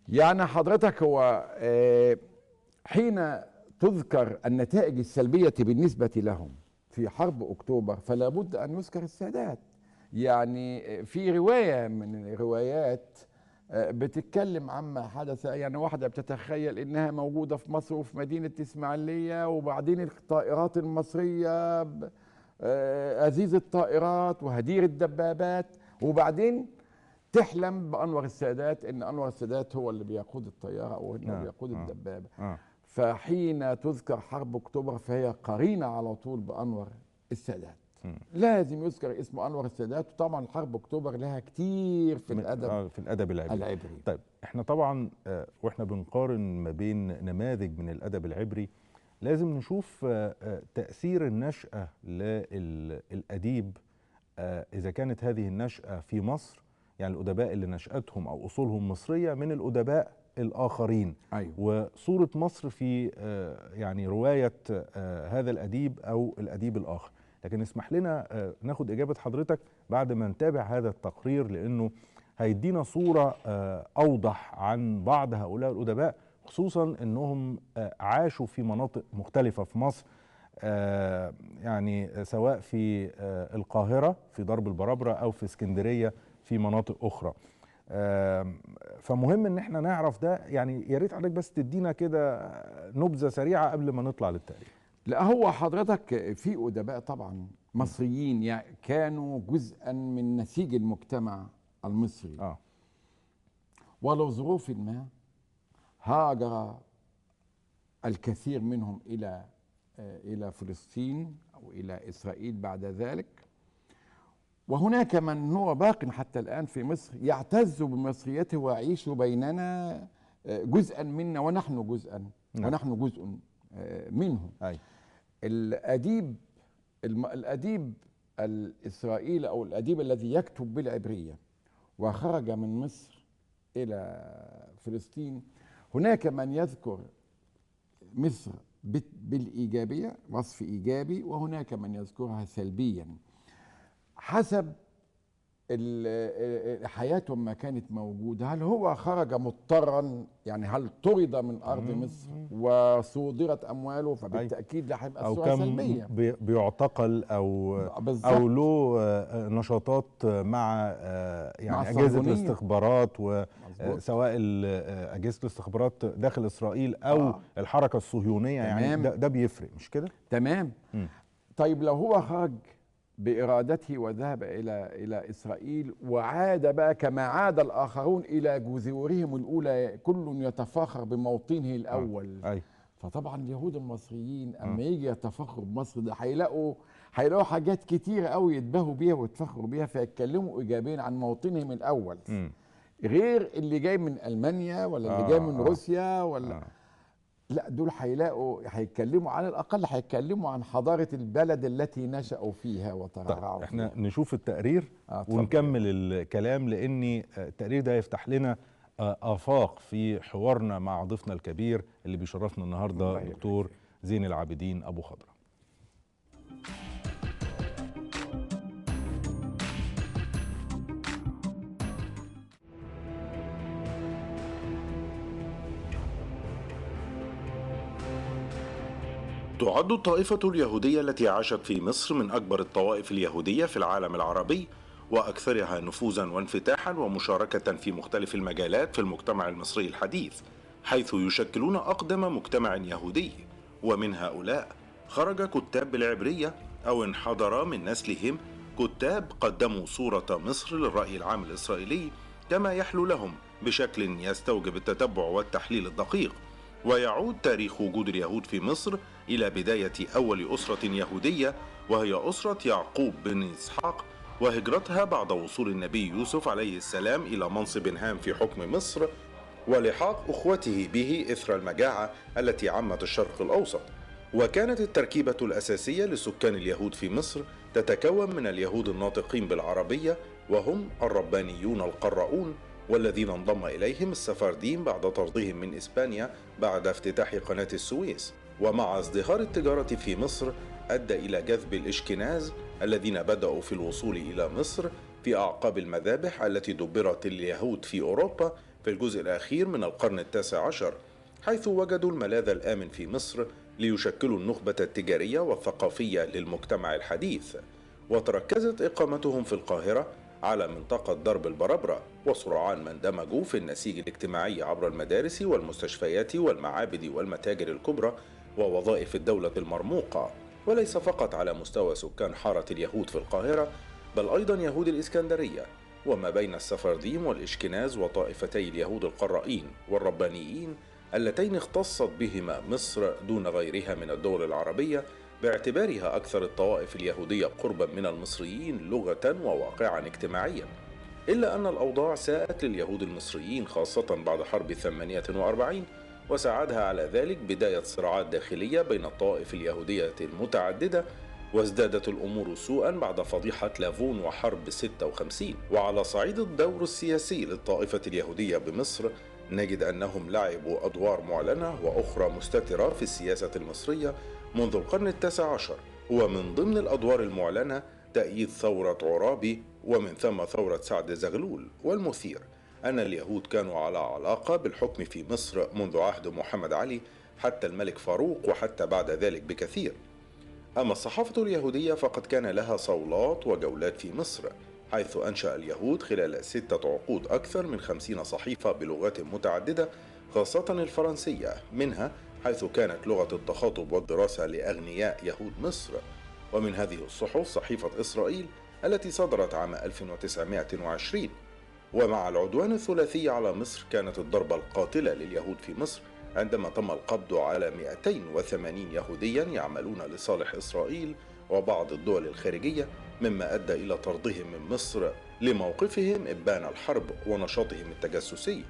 يعني حضرتك هو حين تذكر النتائج السلبية بالنسبة لهم في حرب أكتوبر فلا بد أن يذكر السادات. يعني في رواية من الروايات بتتكلم عما حدث، يعني واحدة بتتخيل إنها موجودة في مصر وفي مدينة إسماعيلية، وبعدين الطائرات المصرية أزيز الطائرات وهدير الدبابات، وبعدين تحلم بأنور السادات إن أنور السادات هو اللي بيقود الطيارة أو إنه بيقود الدبابة. فحين تذكر حرب أكتوبر فهي قرينة على طول بأنور السادات. لازم يذكر اسم انور السادات. وطبعا حرب اكتوبر لها كتير في الادب، في الادب العبري. طيب احنا طبعا واحنا بنقارن ما بين نماذج من الادب العبري لازم نشوف تاثير النشأة للاديب، اذا كانت هذه النشأة في مصر، يعني الادباء اللي نشأتهم او اصولهم مصرية من الادباء الاخرين. أيوة. وصورة مصر في يعني رواية هذا الاديب او الاديب الاخر. لكن اسمح لنا ناخد إجابة حضرتك بعد ما نتابع هذا التقرير، لأنه هيدينا صورة أوضح عن بعض هؤلاء الأدباء، خصوصا أنهم عاشوا في مناطق مختلفة في مصر، يعني سواء في القاهرة في درب البرابرة أو في اسكندرية في مناطق أخرى. فمهم أن احنا نعرف ده. يعني يا ريت حضرتك بس تدينا كده نبذة سريعة قبل ما نطلع للتقرير. لا هو حضرتك في أدباء طبعا مصريين يعني كانوا جزءا من نسيج المجتمع المصري، ولظروف ما هاجر الكثير منهم إلى فلسطين أو إلى إسرائيل بعد ذلك. وهناك من هو باق حتى الآن في مصر يعتز بمصريته ويعيش بيننا جزءا منا، ونحن جزءا ونحن جزء منه. الأديب الإسرائيلي أو الأديب الذي يكتب بالعبرية وخرج من مصر إلى فلسطين، هناك من يذكر مصر بالإيجابية، وصف إيجابي، وهناك من يذكرها سلبيا حسب حياتهم ما كانت موجودة. هل هو خرج مضطرا، يعني هل طرد من أرض مصر وصودرت أمواله، فبالتأكيد لا هيبقى الصورة سلبية. أو كان بيعتقل أو له نشاطات مع يعني أجهزة الاستخبارات، وسواء أجهزة الاستخبارات داخل إسرائيل أو الحركة الصهيونية. يعني ده بيفرق، مش كده؟ تمام. طيب لو هو خرج بإرادته وذهب إلى إسرائيل وعاد بقى كما عاد الآخرون إلى جذورهم الأولى، كل يتفاخر بموطنه الأول. فطبعا اليهود المصريين اما يجي يتفخروا بمصر ده هيلاقوا حاجات كتيرة قوي يتباهوا بيها ويتفخروا بيها، فيتكلموا ايجابيا عن موطنهم الاول. غير اللي جاي من المانيا ولا اللي جاي من روسيا ولا لا، دول هيتكلموا على الاقل هيتكلموا عن حضارة البلد التي نشأوا فيها وترعرعوا. طيب احنا نشوف التقرير ونكمل الكلام، لان التقرير ده يفتح لنا آفاق في حوارنا مع ضيفنا الكبير اللي بيشرفنا النهارده، دكتور زين العابدين أبو خضرة. تعد الطائفة اليهودية التي عاشت في مصر من أكبر الطوائف اليهودية في العالم العربي، وأكثرها نفوذا وانفتاحا ومشاركة في مختلف المجالات في المجتمع المصري الحديث، حيث يشكلون أقدم مجتمع يهودي. ومن هؤلاء خرج كتاب بالعبرية أو انحدر من نسلهم كتاب قدموا صورة مصر للرأي العام الإسرائيلي كما يحلو لهم بشكل يستوجب التتبع والتحليل الدقيق. ويعود تاريخ وجود اليهود في مصر إلى بداية أول أسرة يهودية، وهي أسرة يعقوب بن إسحاق، وهجرتها بعد وصول النبي يوسف عليه السلام إلى منصب هام في حكم مصر، ولحاق أخوته به إثر المجاعة التي عمت الشرق الأوسط. وكانت التركيبة الأساسية لسكان اليهود في مصر تتكون من اليهود الناطقين بالعربية، وهم الربانيون القراؤون، والذين انضم إليهم السفارديم بعد طردهم من إسبانيا بعد افتتاح قناة السويس. ومع ازدهار التجارة في مصر أدى إلى جذب الإشكناز الذين بدأوا في الوصول إلى مصر في أعقاب المذابح التي دبرت اليهود في أوروبا في الجزء الأخير من القرن التاسع عشر، حيث وجدوا الملاذ الآمن في مصر ليشكلوا النخبة التجارية والثقافية للمجتمع الحديث. وتركزت إقامتهم في القاهرة على منطقة درب البربرة، وسرعان ما اندمجوا في النسيج الاجتماعي عبر المدارس والمستشفيات والمعابد والمتاجر الكبرى ووظائف الدولة المرموقة، وليس فقط على مستوى سكان حارة اليهود في القاهرة، بل أيضا يهود الإسكندرية، وما بين السفرديم والإشكناز وطائفتي اليهود القرائين والربانيين اللتين اختصت بهما مصر دون غيرها من الدول العربية، باعتبارها أكثر الطوائف اليهودية قربا من المصريين لغة وواقعا اجتماعيا. إلا أن الأوضاع ساءت لليهود المصريين خاصة بعد حرب 48، وساعدها على ذلك بداية صراعات داخلية بين الطوائف اليهودية المتعددة، وازدادت الأمور سوءا بعد فضيحة لافون وحرب 56. وعلى صعيد الدور السياسي للطائفة اليهودية بمصر، نجد أنهم لعبوا أدوار معلنة وأخرى مستترة في السياسة المصرية منذ القرن التاسع عشر. ومن ضمن الأدوار المعلنة تأييد ثورة عرابي ومن ثم ثورة سعد زغلول. والمثير أن اليهود كانوا على علاقة بالحكم في مصر منذ عهد محمد علي حتى الملك فاروق وحتى بعد ذلك بكثير. أما الصحافة اليهودية فقد كان لها صولات وجولات في مصر، حيث أنشأ اليهود خلال 6 عقود أكثر من 50 صحيفة بلغات متعددة، خاصة الفرنسية منها، حيث كانت لغة التخاطب والدراسة لأغنياء يهود مصر. ومن هذه الصحف صحيفة إسرائيل التي صدرت عام 1920. ومع العدوان الثلاثي على مصر كانت الضربة القاتلة لليهود في مصر عندما تم القبض على 280 يهوديا يعملون لصالح إسرائيل وبعض الدول الخارجية، مما أدى إلى طردهم من مصر لموقفهم إبان الحرب ونشاطهم التجسسي.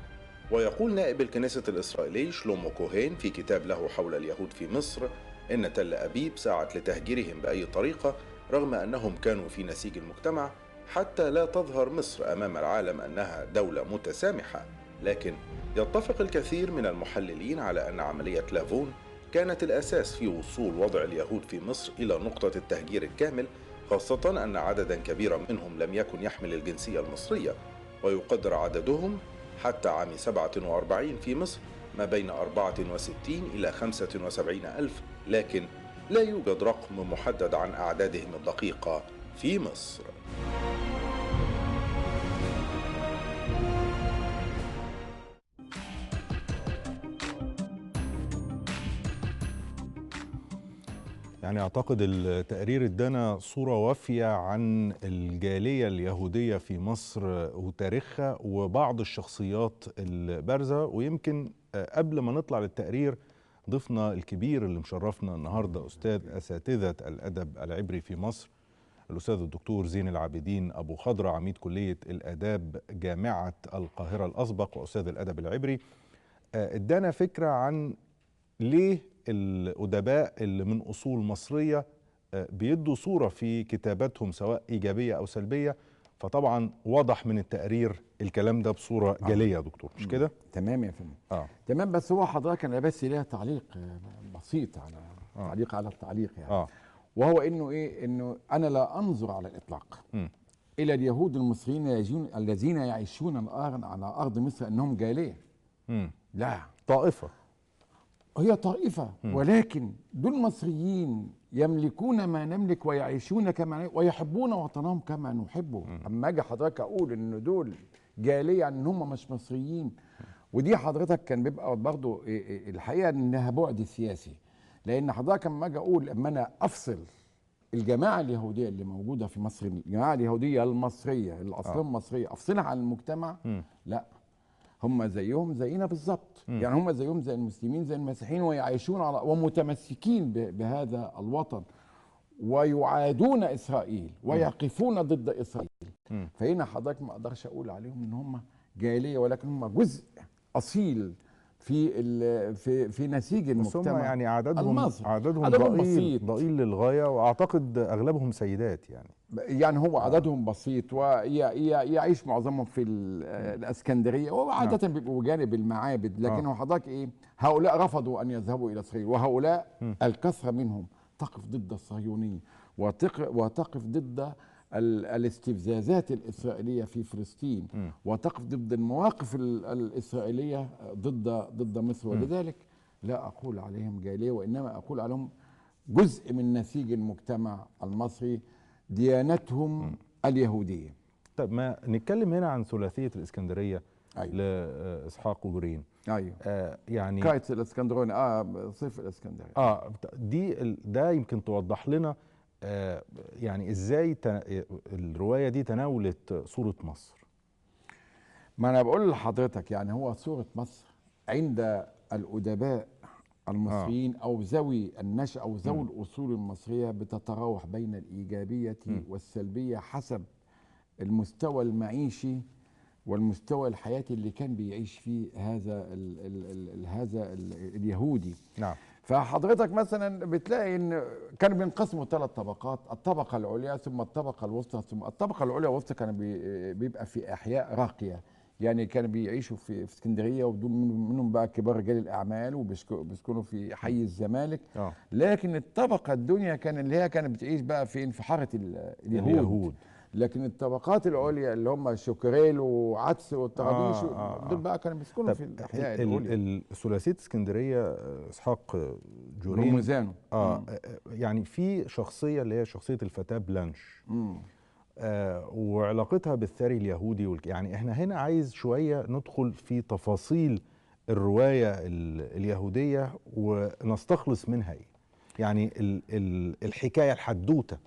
ويقول نائب الكنيسة الإسرائيلي شلومو كوهين في كتاب له حول اليهود في مصر إن تل أبيب سعت لتهجيرهم بأي طريقة رغم أنهم كانوا في نسيج المجتمع، حتى لا تظهر مصر أمام العالم أنها دولة متسامحة. لكن يتفق الكثير من المحللين على أن عملية لافون كانت الأساس في وصول وضع اليهود في مصر إلى نقطة التهجير الكامل، خاصة أن عددا كبيرا منهم لم يكن يحمل الجنسية المصرية، ويقدر عددهم حتى عام 47 في مصر ما بين 64 إلى 75 ألف، لكن لا يوجد رقم محدد عن أعدادهم الدقيقة في مصر. يعني أعتقد التقرير ادانا صورة وافية عن الجالية اليهودية في مصر وتاريخها وبعض الشخصيات البارزة. ويمكن قبل ما نطلع للتقرير ضيفنا الكبير اللي مشرفنا النهاردة أستاذ أساتذة الأدب العبري في مصر، الأستاذ الدكتور زين العابدين أبو خضرة، عميد كلية الآداب جامعة القاهرة الأسبق وأستاذ الأدب العبري. ادانا فكرة عن ليه الأدباء اللي من أصول مصرية بيدوا صورة في كتاباتهم سواء إيجابية أو سلبية. فطبعا واضح من التقرير الكلام ده بصورة جلية يا دكتور، مش كده؟ تمام يا فندم. تمام. بس هو حضرتك أنا بس ليها تعليق بسيط على تعليق على التعليق يعني. وهو إنه إيه؟ إنه أنا لا أنظر على الإطلاق إلى اليهود المصريين الذين يعيشون الآن على أرض مصر أنهم جالية. لا، طائفة، هي طائفة، ولكن دول مصريين يملكون ما نملك ويعيشون كما ويحبون وطنهم كما نحبه. أما أجي حضرتك أقول إن دول جالية، إن هم مش مصريين، ودي حضرتك كان بيبقى برضه الحقيقة إنها بعد سياسي، لأن حضرتك أما أجي أقول أما أنا أفصل الجماعة اليهودية اللي موجودة في مصر، الجماعة اليهودية المصرية اللي أصلهم مصرية، أفصلها عن المجتمع، لا، هم زيهم زينا بالظبط. يعني هم زيهم زي المسلمين زي المسيحيين، ويعيشون على ومتمسكين بهذا الوطن، ويعادون إسرائيل ويقفون ضد إسرائيل. فهنا حضرتك ما أقدرش أقول عليهم إن هم جالية، ولكن هم جزء أصيل في في في نسيج المجتمع. يعني عددهم ضئيل ضئيل للغاية، وأعتقد أغلبهم سيدات يعني هو عددهم بسيط، ويعيش معظمهم في الاسكندرية، وعاده بيبقوا جانب المعابد. لكن هو حضرتك ايه، هؤلاء رفضوا ان يذهبوا الى اسرائيل، وهؤلاء الكثرة منهم تقف ضد الصهيونية وتقف ضد الاستفزازات الاسرائيلية في فلسطين، وتقف ضد المواقف الاسرائيلية ضد مصر. ولذلك لا اقول عليهم جالية، وانما اقول عليهم جزء من نسيج المجتمع المصري، ديانتهم اليهودية. طيب ما نتكلم هنا عن ثلاثية الإسكندرية. أيوة. لإسحاق جورين. أيوة. يعني كايتس الإسكندراني، صيف الإسكندرية. دي ده يمكن توضح لنا يعني إزاي الرواية دي تناولت صورة مصر. ما أنا بقول لحضرتك يعني هو صورة مصر عند الأدباء المصريين أو ذوي النشأة أو ذوي الأصول المصرية بتتراوح بين الإيجابية والسلبية حسب المستوى المعيشي والمستوى الحياتي اللي كان بيعيش فيه هذا هذا اليهودي. نعم. فحضرتك مثلا بتلاقي ان كانوا بينقسموا 3 طبقات، الطبقة العليا ثم الطبقة الوسطى ثم الطبقة العليا والوسطى. كانوا بيبقى في أحياء راقية، يعني كانوا بيعيشوا في اسكندرية، ودول منهم بقى كبار رجال الاعمال وبيسكنوا في حي الزمالك. لكن الطبقة الدنيا كان اللي هي كانت بتعيش بقى فين؟ في حارة اليهود. لكن الطبقات العليا اللي هم شوكريل وعدس والطرابيش دول بقى كانوا بيسكنوا في الاحياء العليا. ثلاثية اسكندرية اسحاق جورين روموزانو. يعني في شخصية اللي هي شخصية الفتاة بلانش. وعلاقتها بالثري اليهودي يعني احنا هنا عايز شوية ندخل في تفاصيل الرواية اليهودية ونستخلص منها ايه؟ يعني الحكاية الحدوتة.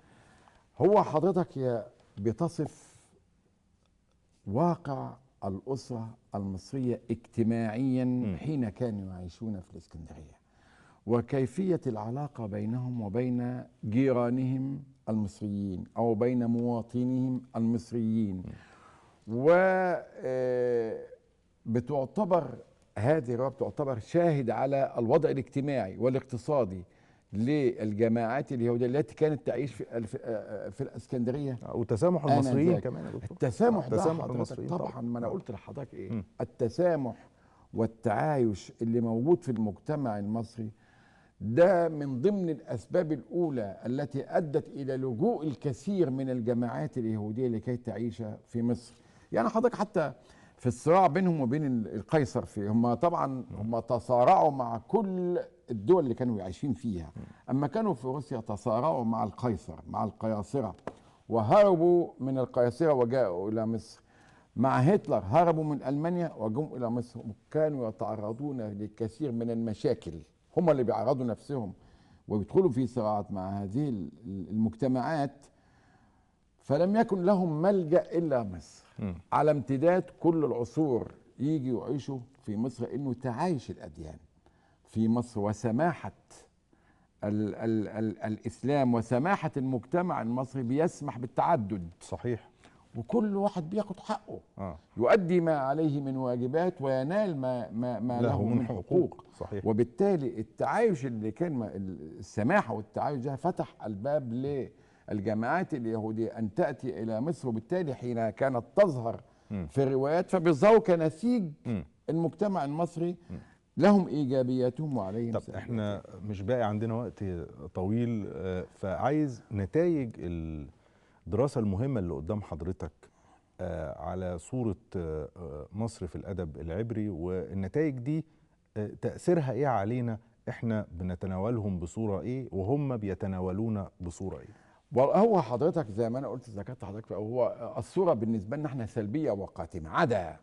هو حضرتك يا بتصف واقع الأسرة المصرية اجتماعيا حين كانوا يعيشون في الإسكندرية، وكيفية العلاقة بينهم وبين جيرانهم المصريين أو بين مواطنيهم المصريين. وبتعتبر هذه الرواية بتعتبر شاهد على الوضع الاجتماعي والاقتصادي للجماعات اليهودية التي كانت تعيش في الإسكندرية، وتسامح المصريين كمان يا دكتور. التسامح ده المصريين طبعا. ما أنا قلت لحضرتك إيه؟ التسامح والتعايش اللي موجود في المجتمع المصري ده من ضمن الأسباب الأولى التي أدت إلى لجوء الكثير من الجماعات اليهودية لكي تعيش في مصر. يعني حضرتك حتى في الصراع بينهم وبين القيصر، في هم طبعا هم تصارعوا مع كل الدول اللي كانوا عايشين فيها. أما كانوا في روسيا تصارعوا مع القيصر، مع القياصرة، وهربوا من القياصرة وجاءوا إلى مصر. مع هتلر هربوا من ألمانيا وجم إلى مصر، وكانوا يتعرضون للكثير من المشاكل. هم اللي بيعرضوا نفسهم وبيدخلوا في صراعات مع هذه المجتمعات، فلم يكن لهم ملجأ إلا مصر. على امتداد كل العصور يجي يعيشوا في مصر، إنه تعايش الأديان، في مصر وسماحة ال ال ال الإسلام وسماحة المجتمع المصري بيسمح بالتعدد. صحيح. وكل واحد بياخد حقه، يؤدي ما عليه من واجبات وينال ما له من حقوق. صحيح. وبالتالي التعايش اللي كان السماحة والتعايش ده فتح الباب للجماعات اليهودية أن تأتي إلى مصر، وبالتالي حين كانت تظهر في الروايات فبيظهروا كنسيج المجتمع المصري، لهم إيجابياتهم وعليهم طب سلبياتهم. احنا مش باقي عندنا وقت طويل، فعايز نتائج الدراسة المهمة اللي قدام حضرتك على صورة مصر في الأدب العبري، والنتائج دي تأثيرها إيه علينا؟ احنا بنتناولهم بصورة إيه وهم بيتناولونا بصورة إيه؟ وهو حضرتك زي ما أنا قلت، ذكرت حضرتك، هو الصورة بالنسبة لنا احنا سلبية وقاتمة، عدا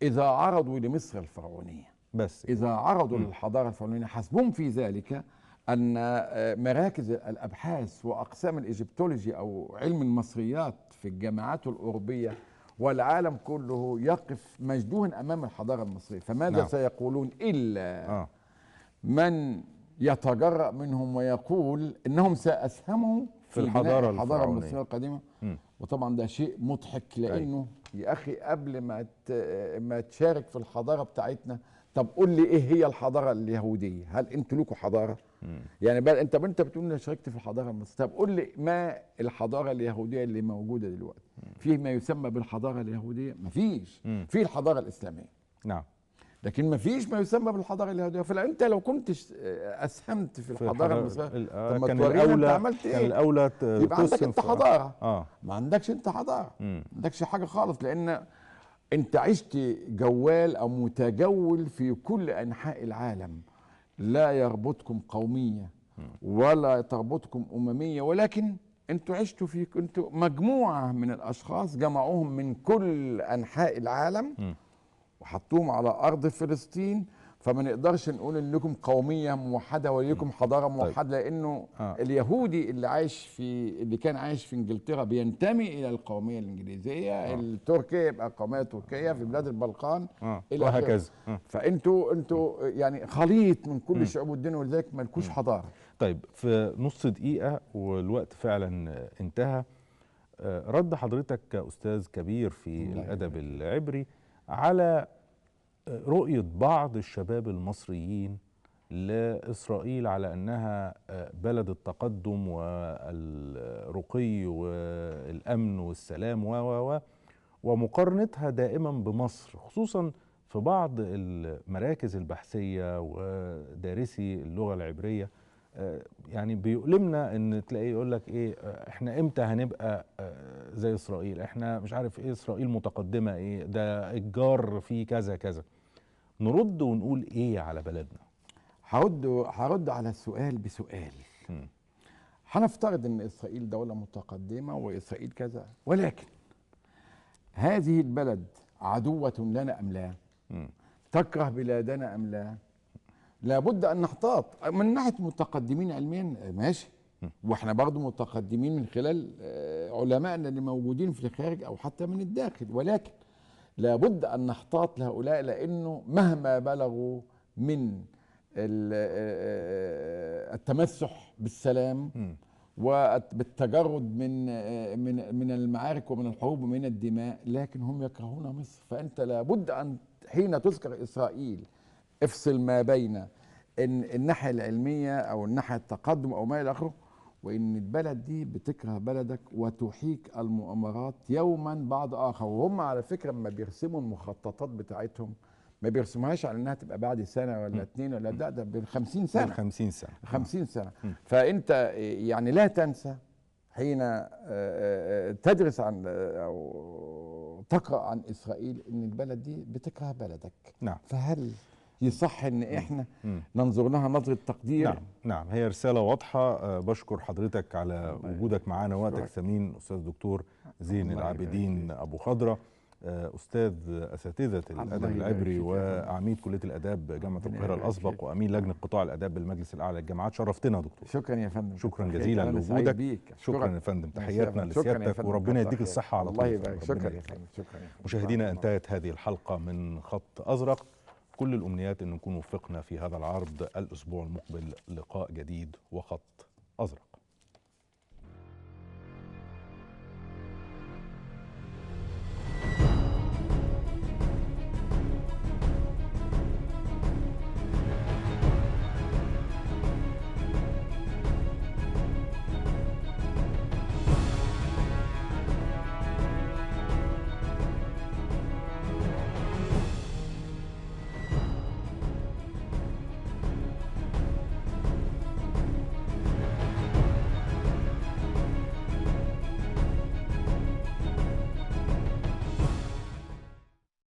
إذا عرضوا لمصر الفرعونية، بس إذا عرضوا للحضارة الفرعونية. حسبهم في ذلك أن مراكز الأبحاث وأقسام الإيجيبتولوجي أو علم المصريات في الجامعات الأوروبية والعالم كله يقف مشدوها أمام الحضارة المصرية، فماذا سيقولون إلا من يتجرأ منهم ويقول إنهم سأسهموا في الحضارة المصرية القديمة. وطبعا ده شيء مضحك، لأنه يا أخي قبل ما تشارك في الحضارة بتاعتنا، طب قول لي ايه هي الحضارة اليهودية؟ هل انتوا لكم حضارة؟ يعني بل انت بتقول انا شاركت في الحضارة المصرية، طب قول لي ما الحضارة اليهودية اللي موجودة دلوقتي؟ فيه ما يسمى بالحضارة اليهودية؟ مفيش. في الحضارة الاسلامية. نعم. لكن مفيش ما يسمى بالحضارة اليهودية. فانت لو كنت اسهمت في الحضارة المصرية، طب ما تورينا انت عملت ايه؟ كان الاولى يبقى عندك انت حضارة. ما عندكش انت حضارة، ما عندكش حاجة خالص، لان انت عشت جوال او متجول في كل انحاء العالم، لا يربطكم قومية ولا تربطكم امميه، ولكن انتوا عشتوا في، انتوا مجموعة من الاشخاص جمعوهم من كل انحاء العالم وحطوهم على ارض فلسطين، فما نقدرش نقول ان لكم قومية موحدة وليكم حضارة موحدة، لانه اليهودي اللي عايش في، اللي كان عايش في انجلترا بينتمي الى القومية الانجليزية، التركية يبقى قومية تركيه، في بلاد البلقان وهكذا. فانتوا يعني خليط من كل شعوب الدنيا، ولذلك ما لكوش حضارة. طيب في نص دقيقة والوقت فعلا انتهى، رد حضرتك كأستاذ كبير في الادب العبري على رؤية بعض الشباب المصريين لإسرائيل على أنها بلد التقدم والرقي والأمن والسلام و ومقارنتها دائما بمصر، خصوصا في بعض المراكز البحثية ودارسي اللغة العبرية. يعني بيؤلمنا ان تلاقيه يقول لك ايه، احنا امتى هنبقى زي اسرائيل، احنا مش عارف ايه، اسرائيل متقدمة ايه، ده الجار فيه كذا كذا. نرد ونقول ايه على بلدنا؟ هرد على السؤال بسؤال. هنفترض ان اسرائيل دولة متقدمة واسرائيل كذا، ولكن هذه البلد عدوه لنا ام لا؟ تكره بلادنا ام لا؟ لابد ان نحتاط. من ناحية متقدمين علميا ماشي، واحنا برضو متقدمين من خلال علمائنا اللي موجودين في الخارج او حتى من الداخل، ولكن لابد ان نحتاط لهؤلاء، لانه مهما بلغوا من التمسح بالسلام وبالتجرد من من من المعارك ومن الحروب ومن الدماء، لكن هم يكرهون مصر. فانت لابد ان حين تذكر اسرائيل افصل ما بين الناحية العلمية أو الناحية التقدم أو ما إلى آخره، وإن البلد دي بتكره بلدك وتحيك المؤامرات يوما بعد آخر. وهم على فكرة لما بيرسموا المخططات بتاعتهم ما بيرسموهاش على إنها تبقى بعد سنة ولا اتنين ولا ده بال50 سنة. 50 سنة. 50 سنة. فأنت يعني لا تنسى حين تدرس عن أو تقرأ عن إسرائيل إن البلد دي بتكره بلدك. نعم. فهل يصح ان احنا ننظر لها نظرة تقدير؟ نعم، نعم، هي رسالة واضحة. بشكر حضرتك على وجودك معانا، وقتك ثمين، أستاذ دكتور زين العابدين أبو خضرة، أستاذ أساتذة الأدب العبري وعميد كلية الآداب جامعة القاهرة الأسبق وأمين لجنة قطاع الآداب بالمجلس الأعلى للجامعات. شرفتنا يا دكتور. شكرا يا فندم. شكرا جزيلا لوجودك. شكرا يا فندم، تحياتنا لسيادتك وربنا يديك الصحة على طول. الله يبارك. شكرا يا فندم. شكرا. مشاهدينا، انتهت هذه الحلقة من خط أزرق. كل الأمنيات أن نكون وفقنا في هذا العرض. الأسبوع المقبل لقاء جديد وخط أزرق.